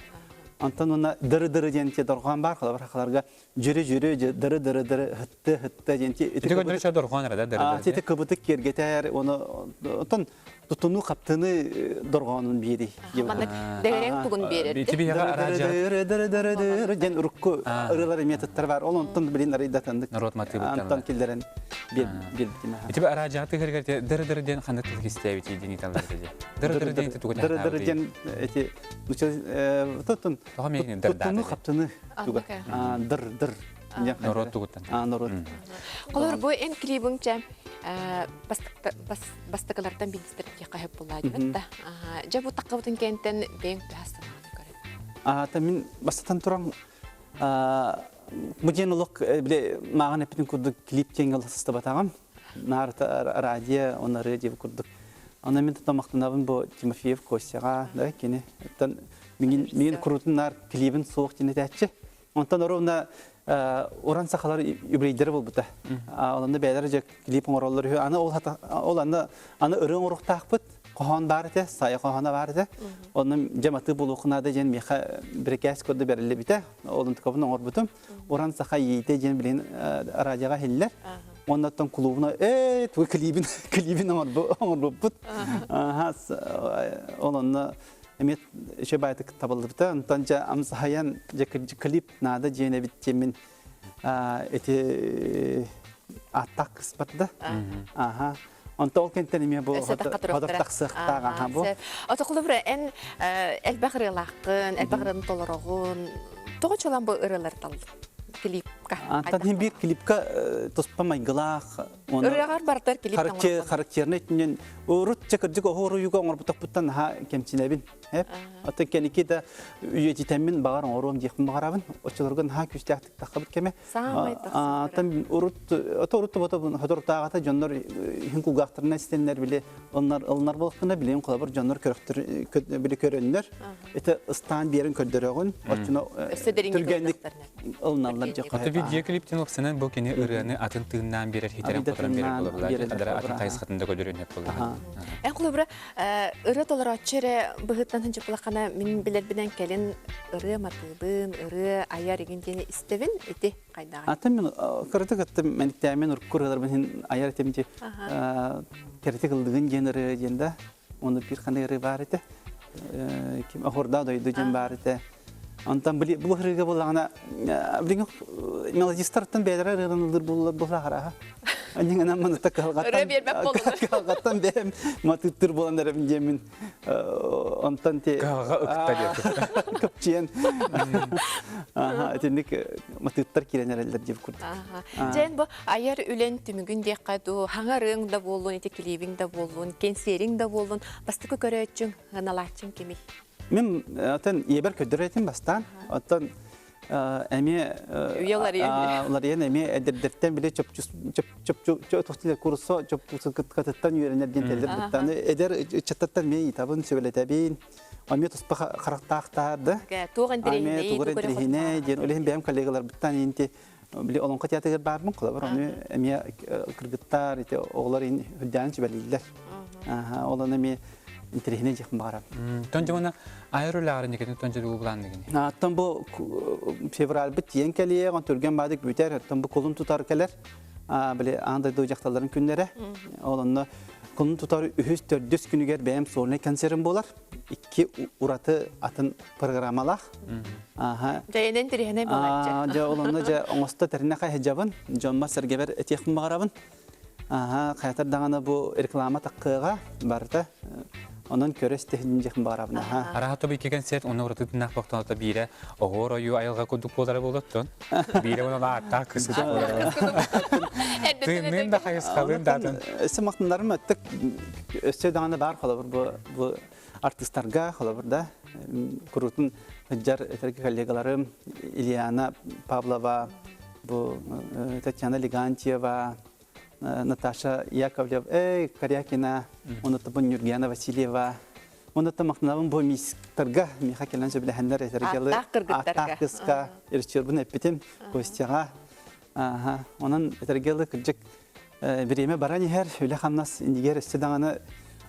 Онтон уна дыры-дыры диэн те дорҕоон бар холобур хахаларга дьүрү-дьүрү дыры-дыры-дыры хытты-хытты диэн ити көннөрү ча дорҕоон эрэ да дыры-дыры. Ити кыбытык киэргэтэр оны онтон тутунуу хаптыны дорҕоонун биэри. Маннык дэгэрэҥ тугун биэрэр. Ити биһиэхэ араадьа Дыры-дыры-дыры диэн урукку ырыалар эмиэ туттар бар. Ол онтон билин арыйдатаннык. Народ матыыбыттан. Антон киллэрэн биэрбитим. Ити араадьаҕа тыһыргар дыры-дыры диэн ханнык тыл истээбити диэн ыйталлар этэ. Дыры-дыры диэн тугу Дыры-дыры диэн эти тутун туттуну хаптыны туга дыр дыр Норуот тугуттан. Норуот. Холор бу эн клибиҥ чэ бастакылартан биирдэстэр диэххэ сөп буоллаа диэбит да. Дьэ бу таххабытын кэнтэн бэйэҥ төһө санааны көрөн. Аата мин бастатан туран бу диэн олох бile мааҕын эппитин курдук клип диэҥҥэ сыстыбатаҕым. Наарта радио, он ырыа диэбит курдук. Онно мин тутамахтанабын бу Тимофеев Костяҕа, да, кини. Оттон миҥин миҥин куруутун наар клибин суох диэн этээччи. Онтон ровно уран сахалар юбилейдері болбута. Онно бэйэлэр дьэ клип оҥороллор үһү. Аны ол ол аны аны ырыа оҥоруохтаахпыт. Хоһоон баар этэ, сайа хоһооно баар этэ. Онно дьэ матыы буолуоххунаада диэн миэхэ бирикээс көрдө бэриллибитэ. Ол онтукабын оҥорбутум. Уран саха иитэ диэн билин радиоҕа иһиллэр. Оннуттан кулуубуна ээ тугу клибин клибин оҥорбуппут. Ол онно эмиэ үчүгэй баайтык табыллыбыта. Онтон дьэ амсаһайан дьэ клип наада диэн эбит диэммин эти ааттаах кыспат да. Аха. Онто ол кэнтэн эмиэ бу хотор тахсыахтаах аха бу. Ото холобура эн элбэх ырыалааххын, элбэх ырыаны толороҕун. Тоҕо чолон бу ырыалары талдың? Клипка. Антон биир клипка туспа майгылаах Ырыаҕар бартар клип характерный түнен урут чакырдык оһоруйуга оҥорбутахпыттан наһаа кэмчинэбин. Оттон кэники да үйэтитэммин баҕар оҥоруом диэхпин баҕарабын. Оччолорго наһаа күүстээхтик таххабыт кэмэ. Саамай тахсыбыт. Урут ото урут тобото хоторутааҕата дьоннор иһин кулгаахтарынан истэннэр били ылынар ылынар буолахтарына билигин холобур дьоннор көрөхтөр били көрөннөр ити ыстаан биэрин көрдөрөҕүн оччоно түргэнник ылыналлар дьэ Аты видеоклиптин опсанан бу кини ырыаны атын тыыннаан биэрэр хитерен хоторон биэрэр буолабылар атын хайысхатын да көрдөрүөн сөп буоллаҕа. Эн холобура ырыа толорооччу эрэ быһыттан сынчыппылаххана мин билэрбинэн кэлин ырыа матыыбын, ырыа айар игин диэни истэбин ити хайдаҕый? Атын мин кыратык аттым мэниктээмен урукку ырыаларбын иһин айар этим ди кэрэтик ыллыгын диэн ырыа диэн да оны биир ханнык ырыа баар этэ ким охордаа дойду диэн баар этэ Онтон били бу ырыга буллаҕына билиҥ мелодистартан бэйэлэрэ ырыалан ыллыр буллар буллаҕараха. Аньыҥынан маныта кыһалҕаттан Ырыа биэрбэт буоллулар. Кыһалҕаттан бэйэм матыыттыр буолан эрэбин диэммин онтон те Кыһалҕа ыкта диэт. Кыпчыйан. Аха итинник матыыттар киирэн эрэллэр диэбит курдук. Дьэн бу айар үлэн түмүгүн диэххэ дуу, хаҥа ырыаҥ да буоллун, ити клибиҥ да буоллун, кэнсиэриҥ да буоллун, бастакы көрөөччүҥ, ыналааччыҥ кимий? Мин оттон ийэбэр көрдөрөр этим бастаан. Оттон эмиэ Үйэ уларыйан. уларыйан эмиэ эдэрдэртэн били чопчу чопчу курсо чопчу үөрэнэр диэн тэллэр быттаны эдэр ыччаттартан эмиэ ыйытабын сүбэлэтэбин. Эмиэ туспа харахтаахтаар да. Туох интэриэһинэй, тугу интэриэһинэй диэн ол иһин бэйэм коллегаларбыттан инти били Олоҥхо театрыгар баарбын холобур ону эмиэ кыргыттар ити оҕолор үрдээн сүбэлииллэр. Ол ону эмиэ интэриэһинэй дьиэхпин баҕарабын. Тон дьоҥуна айар үлэҕэр инникитин тон дьылы былаанныгын. Оттон бу февральбыт тиийэн кэлиэ, он түргэн баадык бүтэр, оттон бу кулун тутар кэлэр. Били аан дойду дьахталларын күннэрэ. Ол онно кулун тутар үһүс төрдүс күнүгэр бэйэм сольнай концерым буолар. Икки ураты атын программалаах. Аха. Дьайынан тириһэнэй буолааччы. Дьэ ол онно дьэ оҥосто тэринэ хайыжабын, дьоммор сэргэбэр этиэхпин баҕарабын. Аха, хайатар даҕаны бу реклама таккыаҕа барыта. Онон көрө истэһин дьиэхпин баҕарабын. Аха. Араха тобу икки концерт онно ураты тыыннаах бохтоното биирэ оһуор ойуу айылҕа курдук буолара буолуоттун. Биирэ онон ааттаах кыс буолара. Тыынныын да хайысхалыын даатын. Өссө махтанарым өттүк өссө даҕаны баар холобур бу бу артыыстарга, холобур да, куруутун сылдьар этэргэ коллегаларым Ильяна Павлова, Бу Татьяна Легантьева, Наташа Яковлева, эй, Корякина, онуттабын Нюргена Васильева, онуттан махтанабын бу мистарга, миэхэ кэлэн сөбүлэһэннэр этэргелы Ааттаах кыргыттарга. ааттаах кыска режиссербун эппитим Костяҕа. Аха, онон этэргелы кырдьык бириэмэ баран иһэр, үлэ-хамнас иннигэр өссө даҕаны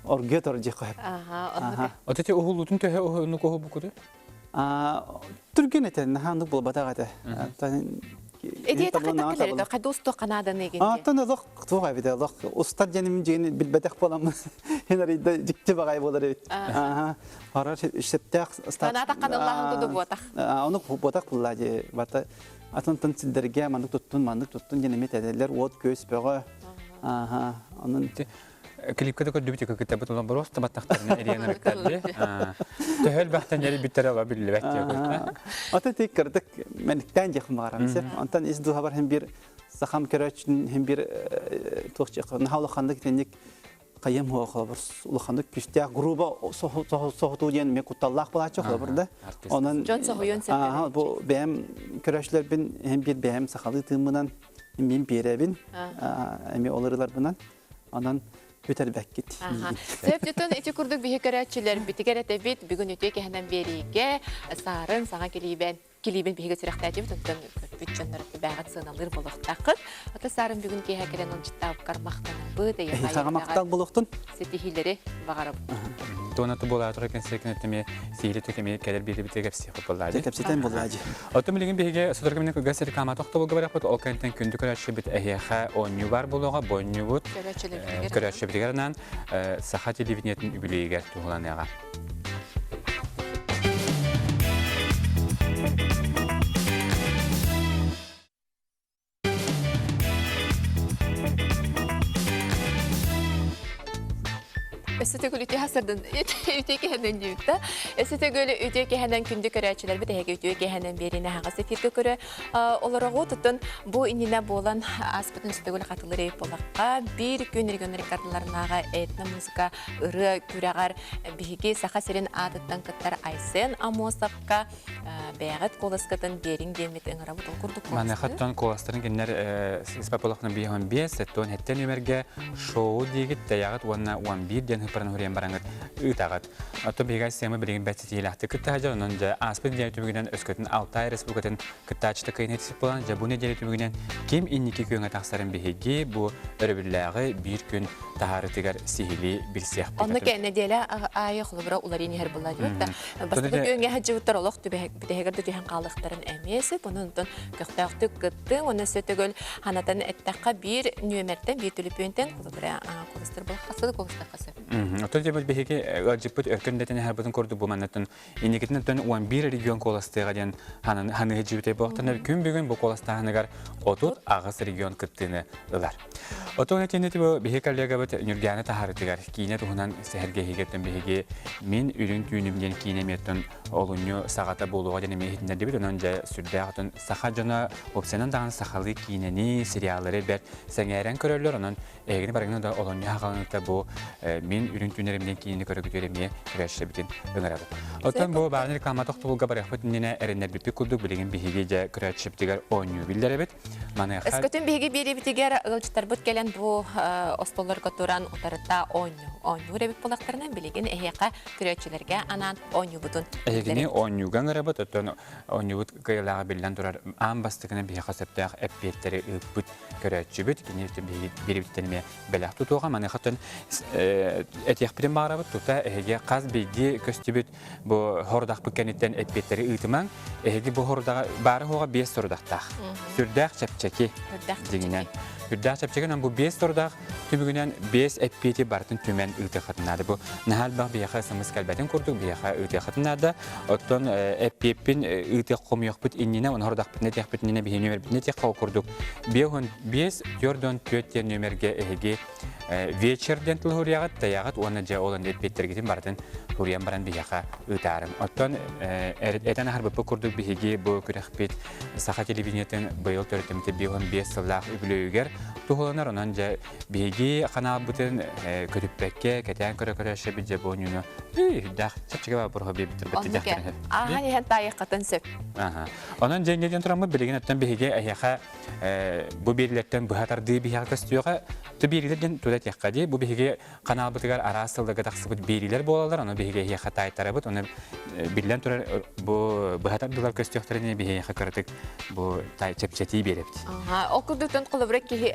оргуйа тордьуох хөп. Аха, От ити уһуллутун төһө уһуннук уһулбуккутуй? Түргэн этэ, наһаа оннук буолбатах этэ. Эдиэ тахайдах кэлэр хайда устуох Канаданы эгин Аттан олох туох эбит олох устар диэним дьиэни билбэтэх буоламмын хин арыйда дьикти баҕай буолар эбит. Аха. Харар сөптөөх Канада каналлаһын куду буотах. Ону буотах булла дии. Бата атынтан силдэргэ маннык туттун, маннык туттун диэн эмиэ этэллэр уот көс бөҕө. Аха. Онон Клипка да көрдүбүт кытта улан просто баттахтарынан эриэн ырыктарды. Төһө элбэхтэн эрийбиттэрэ ола биллибэт диye Ата тик кырдык мәниктән дьиэхин баҕарам сеп. Онтон ис дууһабар хем бир сахам көрөөччүн хем бир туох дьиэх наһаа улаханнык итинник хайым хуа холобур улаханнык күстээх грубо соһутуу диэн мен кутталлаах булааччы холобур да. Онон Дьон соһуйуон сөп. Бу бэйэм көрөөччүлэрбин хем бир бэйэм сахалыы тыыммынан мин биэрэбин эми ол ырыларбынан Онон бүтэрбэккит. Сөп дьутун ити курдук биһи көрөөччүлэрбитигэр этэбит бүгүн үтүө кэһэнэн биэриигэ саарын саҥа килиибэн килиибин биһиги сүрэхтээтибит онтон көрбүт дьоннор бээҕит сыаналыыр буолуохтааххыт. Ото саарын бүгүн киэһэ кэлэн ылдьыттаабыккар махтанабыт. Эһиэхэ махтал буолуохтун. Ситиһиилэри баҕарабыт. Туона тубулаатыр кэнсиэкин өттүмэ сиили төкеме кэлэр биирибите кэпсиэх буоллаадьы. Кэпсэтэн буоллаадьы. Оттон билигин биһиги сотору кэминэн кылгас реклама тохтобулга барыахпыт. Ол кэнниттэн күндү көрөөччүбүт эһиэхэ оонньуу баар буолуоҕа. Бу оонньуубут көрөөччүбүтүгэр анаан саха телевидениетин үбүлүөйүгэр туһуланыаҕа. Өссө төгүл үтүө хасырдын үтүө киһинэн диэбит Өссө төгүл үтүө киһинэн күндү көрөөччүлэрбит эһиги үтүө киһинэн биэриини аһаҕас эфиргэ көрө олороҕу туттун бу иннинэ буолан ааспытын өссө төгүл хатылыр эбит буоллахха биир күн регион рекордларынааҕы этно-музыка ырыа күрэҕэр биһиги Саха сирин аатыттан кыттар Айсен Амосовка бэйэҕит куоласкытын биэриҥ диэммит ыҥырабыт ол курдук Маныаха оттон куоластарын кинилэр Испаполохна 55, 77 нүмергэ шоу диигит тэйэҕит уонна 11 диэн ыппарын уһуруйан бараҥыт ыытаҕыт. Оттон биһиги Айсема билигин бэрт ситиһиилээхтик кытта сылдьар, онон дьэ ааспыт нэдиэлэ түмүгүнэн өскөтүн Алтай Республикатын кыттааччыта кыайан этисик буолан, дьэ бу нэдиэлэ түмүгүнэн ким инники күөҥҥэ тахсарын биһиги бу өрөбүллээҕи биир күн таһаарытыгар сиһилии билсиэхпит. Онно нэдиэлэ аайы холобура уларыйан иһэр буолла диэбит да. Бастакы күөҥҥэ сылдьыбыттар олох бүтэһигэр да түһэн хаалыахтарын эмиэ сөп. Онон онтон көхтөөхтүк кыттыҥ. Онон өссө төгүл ханатан эттэххэ биир нүөмэртэн, биир түлүпүөнтэн холобура куоластар буолла хас да куоластахха сөп. Оттон дьэ биһиги ыалдьыппыт өркөн дэтэн аһарбытын курдук бу маннаттан инникитин оттон 11 регион куоластыаҕа диэн ханыһы дьиибитэй буолтан күн бүгүн бу куоластааһыныгар 38 регион кыттыыны ылар. Отон этинити бу биһи коллегабыт Нүргээнэ таһаарытыгар киинэ туһунан сэһэргэһиигеттэн биһиги мин үрүҥ түүнүм диэн киинэ эмиэттэн олунньу саҕата буолуоҕа диэн эмиэ иһитиннэрдибит. Онон дьэ сүрдээх отон саха дьоно опсиянан даҕаны сахалыы киинэни, сериаллары бэрт сэҥээрэн көрөллөр. Онон эһигини барыгына да олунньу хаҕаланыта бу мин үрүҥ түүннэрим диэн киинэни көрөгүтүөр эмиэ көрөөччүбүтүн ыҥырабыт. Оттон бу бааны реклама тохтобулга барыахпыт иннинэ эрэннэрбиппит курдук билигин биһиги дьэ көрөөччүбүтүгэр оонньуу биллэрэбит. Маныаха Өскөтүн биһиги биэриибитигэр ыалдьыттарбыт кэлэн бу остуолларга туран утарыта оонньуур эбит буоллахтарына, билигин эһиэхэ көрөөччүлэргэ анаан оонньуубутун Эһигини оонньууга ыҥырабыт, оттон оонньуубут кыайыылааҕа биллэн турар аан бастакынан биһиэхэ сөптөөх эппиэттэри ыыппыт көрөөччүбүт. Кини биһиги биэриибититтэн эмиэ бэлэх тутуоҕа. Маныаха оттон этиэхпитин баҕарабыт, тута эһиги хас биирдии көстүбүт Бу хорудахпыт кэнниттэн эппиэттэри ыытымаҥ. Эһиги бу хорудаҕа баара-суоҕа биэс сорудахтаах. Сүрдээх чэпчэки дьиҥинэн. Сүрдээх чэпчэки бу биэс сорудах түмүгүнэн биэс эппиэти барытын түмэн ыытыаххытын наада. Бу наһаа элбэх биһиэхэ смс кэлбэтин курдук биһиэхэ ыытыаххытын наада. Оттон эппиэппин ыытыах хомуйуохпут иннинэ, оны хорудахпытын этиэхпит иннинэ биһи нүөмэрбитин этиэххэ ол курдук 55 44 диэн нүөмэргэ эһиги вечер диэн тылы суруйаҕыт, тайаҕыт уонна дьэ ол эппиэттэргитин барытын суруйан баран биһиэхэ ыытаарыҥ. Оттон этэн аһарбыппыт курдук биһиги бу күрэхпит Саха телевидениетын быйыл төрүттэммитэ 55 сыллаах үбүлүөйүгэр туһуланар. Онон дьэ биһиги ханаалбытын көтүппэккэ кэтээн көрө-көрө шебит дьэ бу оонньууну үрдээх чэпчэки боппуруоһу биэрбиттэр бэттидиэхтэрин Ааһан иһэн таайыаххытын сөп. Онон дьэ инньэ диэн тураммыт билигин оттон биһиги эһиэхэ бу биэриилэртэн быһа тардыы биһиэхэ көстүөҕэ. Ту биэриилэр диэн тута этиэххэ дии. Бу биһиги ханаалбытыгар араас сылларга тахсыбыт биэриилэр буолаллар. Ону биһиги эһиэхэ таайтарабыт. Ону биллэн турар бу быһа тардыылар көстүөхтэрин биһиэхэ кыратык бу чэпчэтии биэрэбит. Ол курдуктан холобура киһи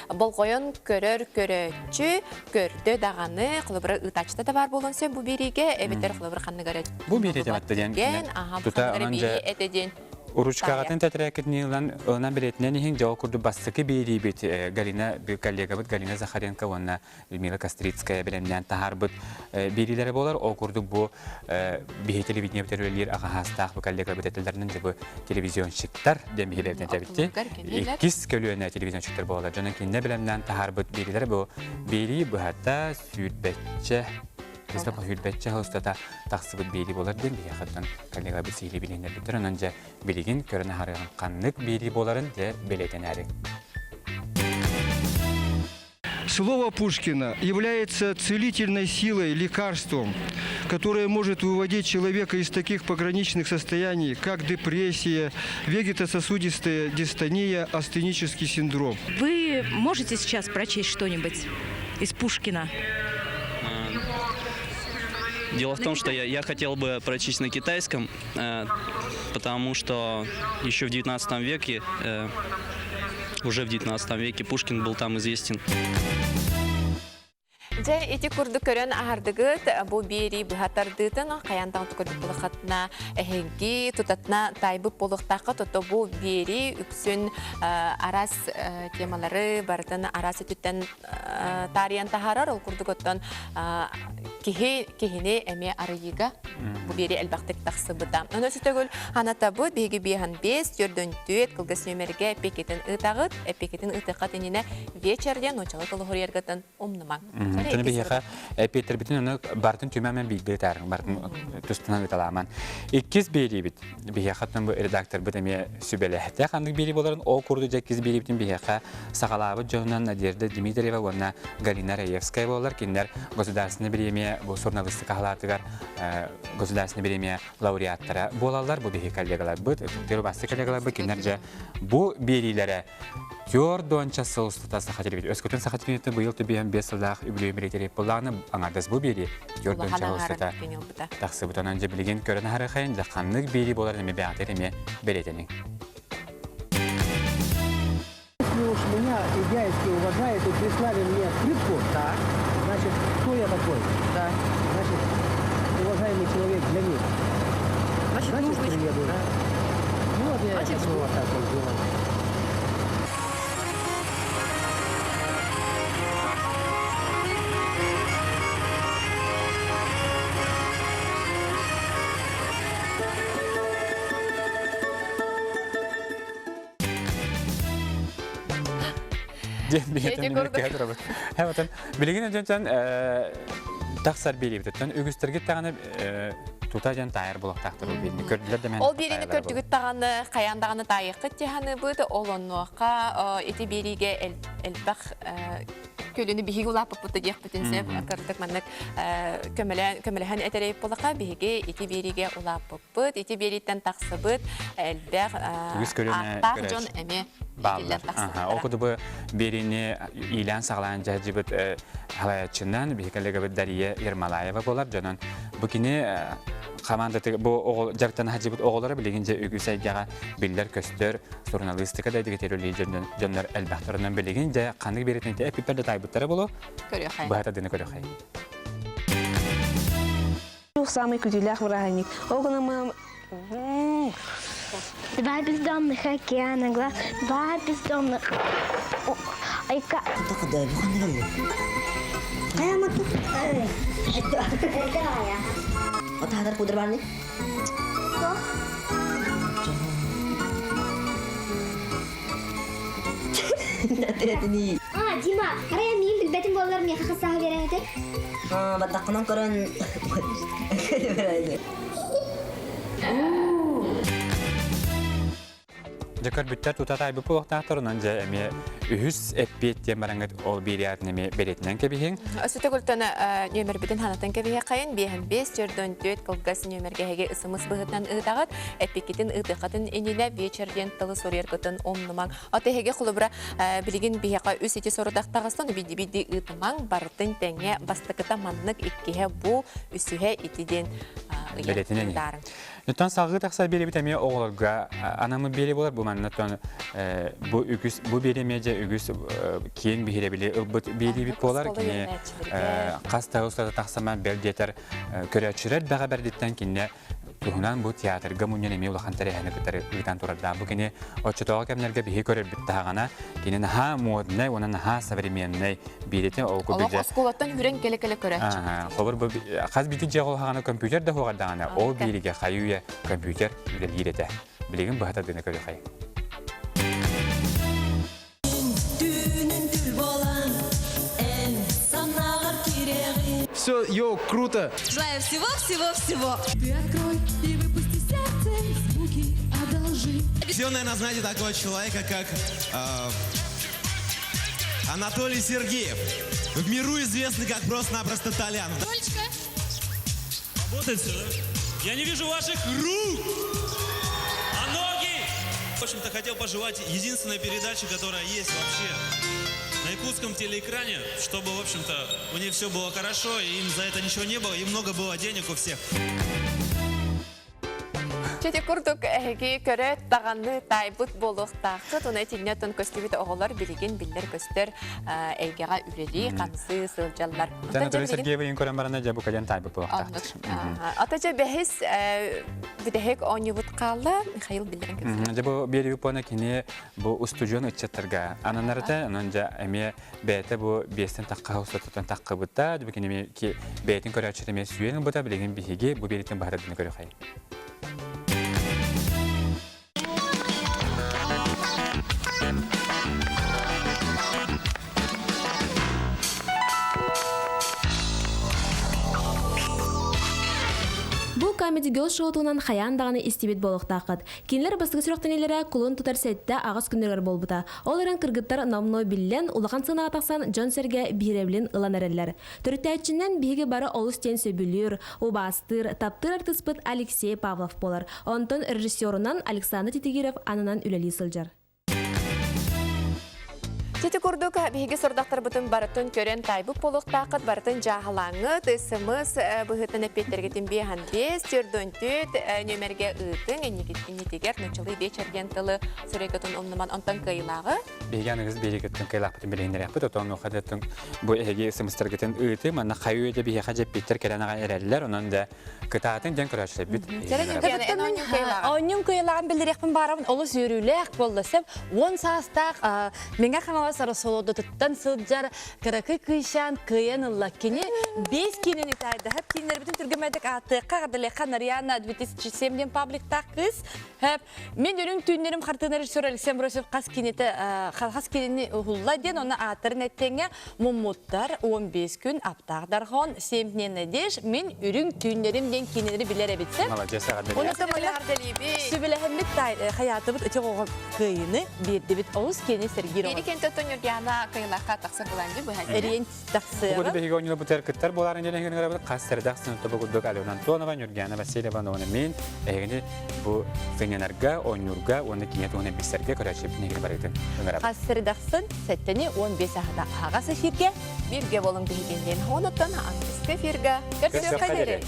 болҕойон көрөр көрөөччү көрдө даҕаны холобура ыытааччыта да баар буолуон сөп бу биэриигэ эбэтэр холобура ханнык эрэ бу биэриитэ батта диэн тута онон дьэ этэ диэн Ручкаҕытын тэтэрээккитин ылан ылынан билиэтинэн иһин дьэ ол курдук бастакы биэриибит Галина коллегабыт Галина Захаренко уонна Людмила Кострицкая бэлэмнээн таһаарбыт биэриилэрэ буолар. Ол курдук бу биһи телевидениебитэр үлэлиир аҕаһаастаах бу коллегабыт этэллэринэн дьэ бу телевизионщиктар диэн биһи бэйэбитин этэбитти. Иккис көлүөнэ телевизионщиктар буолаллар. Дьонун кинилэр бэлэмнээн таһаарбыт биэриилэрэ бу биэрии быһата сүүрбэччэ Кристопа сүүрбэччэ сыл устата тахсыбыт биэрии буолар диэн биһиэхэттэн коллегабыт сиһилии билиһиннэрбиттэр. Онон дьэ билигин көрөн аһарыаҕын ханнык биэрии буоларын дьэ бэлиэтэнээриҥ. Слово Пушкина является целительной силой, лекарством, которое может выводить человека из таких пограничных состояний, как депрессия, вегетососудистая дистония, астенический синдром. Вы можете сейчас прочесть что-нибудь из Пушкина? Дело в том, что я, я хотел бы прочесть на китайском, э, потому что еще в 19 веке, э, уже в 19 веке Пушкин был там известен. Дьэ, ити курдук көрөн аһардыгыт бу биэрии быһа тардыытын хайаан даҕаны көрдүк булахатына эһиги тутатына таайбыт буолуохтаахха тото бу биэрии үксүн араас темалары барытын араас өттүттэн таарыйан таһаарар. Ол курдук оттон киһи киһини эмиэ арыйыыга бу биэри элбэхтик тахсыбыта. Ону сүтөгүл ханатабыт биһиги биэһэн биэс, төрдөн түөт кылгас нүөмэргэ эппиэккитин ыытаҕыт. Эппиэккитин ыытыаххат иннинэ вечер диэн нууччалыы толуһуруйаргытын умнумаҥ. Ону биһиэхэ эппиэттэрбитин ону бартын түмэмэн биирдэ ытаарыҥ, бартын тустунан ыталааман. Иккис биэриибит биһиэхэ бу редакторбыт эмиэ сүбэлэһтэ ханнык биэрии буоларын ол курдук дьэ иккис биэриибитин биһиэхэ саҕалаабыт дьонунан Надежда Дмитриева уонна Галина Раевская буолар. Кинилэр государственный бириэмийэ бу суруналыыстыка халаатыгар государственный бириэмийэ лауреаттара буолаллар. Бу биһи коллегаларбыт, ытыктыыр коллегаларбыт кинилэр дьэ бу биэриилэрэ Түөрт сыл устата Саха телевидение өскөтүн Саха телевидениетэ быйыл түбэһэн биэс сыллаах үбүлүөй милитари былааны аҥардас бу биэрии түөрт сыл устата тахсыбыт. Онон дьэ билигин көрөн аһарыахайын дьэ ханнык биэрии буоларын эмиэ бэйэҕитигэр эмиэ бэлиэтэниҥ. Если уж меня Идяевский уважает и прислали мне открытку, да. значит, кто я такой? Да. Значит, уважаемый человек для них. Значит, значит нужный. приеду. Да. Ну вот я значит, это вот так вот сделал. Диэн биһиэтэн турабыт. Хэ билигин дьонтон тахсар биэриибититтэн үгүстэргит даҕаны тута дьон таайар буолуохтаахтар ол биэриини көрдүлэр да Ол биэриини көрдүгүт даҕаны хайаан даҕаны таайыаххыт дьаһаныбыт ол оннуоха ити биэриигэ элбэх көлүнү биһиги улааппыппыт диэхпитин сөп кырдык маннык көмөлөһөн этэрэй буолаха биһиги ити биэриигэ улааппыппыт ити биэрииттэн тахсыбыт элбэх ааттаах дьон эмиэ бааллар. Ол курдук биэриини иилээн-саҕалаан дьаһдьыбыт халайааччынан биһи коллегабыт Дария Ермолаева буолар. Дьонон бу кини хамаандаты бу оҕо дьарыктана сылдьыбыт оҕолоро билигин дьэ үгүс эйгэҕэ биллэр-көстөр суруналыыстыка да эдигэтигэр үлэлиир дьоннор элбэхтэринэн билигин дьэ ханнык биэритин эппиппэр да таайбыттара боло көрүөхэй. Быһата дыны көрүөхэй. Самый күтүүлээх бырааһынньык. Ол гынан Два бездомных океана глаз, два бездомных... Айка... Отаһатар пудр барны? А, Дима, арай миин билбэтим буоллар миэхэ хасааһы биэрэн этэ. Баттаххынан көрөн... Дьэ көрбүттэр тута таайбыт буолуохтаахтар, онон дьэ эмиэ үһүс эппиэт диэн бараҥҥыт ол биириятын эмиэ бэлиэтинэн кэбиһиҥ. Өссө төгүлтэн нүөмэрбитин ханатан кэбиһиэххэйин биэһэн биэс төрдөн түөрт кылгас нүөмэргэ эһиги ысымыс быһыытынан ыытаҕыт, эппиккитин ыытыаххытын иннинэ вечер диэн тылы суруйаргытын умнумаҥ. От эһиги холобура билигин биһиэхэ үс ити сорудах таҕыстан биди-биди ыытымаҥ, барытын тэҥҥэ бастакыта маннык, иккиһэ бу, үсүһэ ити диэн ыйан ыытаарыҥ. Оттон салгыы тахсар биэрэбит эмиэ оҕолорго анаммыт биэри буолар. Бу манна оттон бу үгүс бу биэри эмиэ дьэ үгүс киэҥ биһирэбили ылбыт биэриибит буолар. Кини хас да устата тахсаман бэл диэтэр көрөөччүлэр бэҕэ бэрдиттэн кинини туһунан бу театрга мунньан эмиэ улахан тэрээһини кытары ыытан турардаах. Бу кини оччотооҕу кэмнэргэ биһи көрөрбүт таһаҕана кини наһаа моднай уонна наһаа современнай бииритин ол курдук Олох оскуолаттан үрэн кэлэ-кэлэ көрөөччү. Холобур бу хас биирдии дьиэ хаҕана компьютер да хуоҕардаҕына ол бииригэ хайы-үйэ компьютер үлэлиир этэ. Билигин быһата дына көрүхэй. Все, йоу, круто! Желаю всего-всего-всего. Ты открой и выпусти сердце, звуки одолжи. Все, наверное, знаете такого человека, как э, Анатолий Сергеев. В миру известный как просто-напросто Толян. Толечка. Работает все, да? Я не вижу ваших рук! А ноги? В общем-то, хотел пожелать единственной передачи, которая есть вообще на якутском телеэкране, чтобы, в общем-то, у них все было хорошо, и им за это ничего не было, и много было денег у всех. Чэти курдук эһиги көрө даҕаны таайбыт буолуохтааххыт. Уна итиннэ оттон көстүбүт оҕолор билигин биллэр-көстөр эйгэҕэ үлэлии, хамсыы сылдьаллар. Анатолий Сергеевич көрөн барана дьэ бу кэлэн таайбыт буолуохтаахтар. Ата дьэ бэһис бүтэһик оонньуубут хаалла. Михаил биллэрин кэпсээн. Дьэ бу биэрии пуона кини бу устудьуон ыччаттарга ананарыта, онон дьэ эмиэ бэйэтэ бу биэстэн тахха устатыттан таххыбыта, бу кини бэйэтин көрөөччүтэ эмиэ сүүйэн ылбыта, билигин биһиги бу биэрииттэн баһарардыны көрүөхэй. Бу Comedy Girl шоутунан хайаан даҕаны истибит буолуохтааххыт. Кинилэр бастакы сүрэхтэниилэрэ кулун тутар сэттэ аҕыс күннэригэр буолбута. Ол эрэн кыргыттар номнуо биллэн, улахан сыанаҕа тахсан дьон-сэргэ биһирэбилин ылан эрэллэр. Төрүттээччинэн биһиги бары олус диэн сөбүлүүр, убаастыыр, таптыыр артыыспыт Алексей Павлов буолар. Онтон режиссерунан Александр Титигиров ананан үлэлии сылдьар. Сити курдук биһиги сордохторбутун барытын көрөн тайбыт буолуохтааххыт, барытын дьааһылааҥҥыт, СМС быһыытын эппиэттэргитин биэһэн биэс, төрдөн түөт нүөмэргэ ыытыҥ, иннитигэр нуччалыы вечер диэн тылы суруйгутун умнуман, онтон кыайыылааҕы. Биһиги аныгыс биһигиттэн кыайыылаахпытын билиһиннэриэхпит, отон онуоха бу эһиги СМСтаргытын ыытыы, манна хайыы үйэ биһиэхэ дьэппиттэр кэлэн аҕай эрэллэр, онон да Кытаатын дьэн көрөөччүлэрбит. Оонньуум кыайылааҕын биллэриэхпин баарабын олус үөрүүлээх буолла сөп. Уон саастаах Мэҥэ Хаҥалас Росолодотуттан сылдьар кыракый кыйшаан кыайан ылла. Кини биэс киинини таайдаһап кииннэрбитин түргэмэдик ааттыахха Гадалеха Нарьяна 2007 диэн пабликтаах кыыс. Мен үрүҥ түүннэрим хартыына режиссер Алексей Амбросев хас кините хас кинини уһулла диэн оны ааттарын эттеңе муммуттар 15 күн аптаах дархон 7 дней надежд мин үрүҥ түүннэрим диэн кинилэри билэр эбитсэ. Молодец, Оны сүбэлэһэммит хаятыбыт ити оҕо кыайыны биэрдибит олус киэни сэргиир Бири кентөттөн Нюргиана кыйылахха тахсар буланди быһа. Эриэн Бу биһиги оонньуулар бутер кыттар буоларын диэн эһигини көрөбүт. Хас сэрдэх сыныта бу курдук Алена Антонова, Нюргиана Васильева уонна мин эһигини бу сынньанарга, оонньуурга уонна киинэ туһунан билсэргэ көрөөччүбүтүн эһигини барытын ыҥырабыт. Хас сэрдэхсын сэттэни 15 аһата аһаҕас эфиргэ бииргэ болуҥ биһигинниин. Онуттан аныгыскы эфиргэ көрсүөххэ диэри.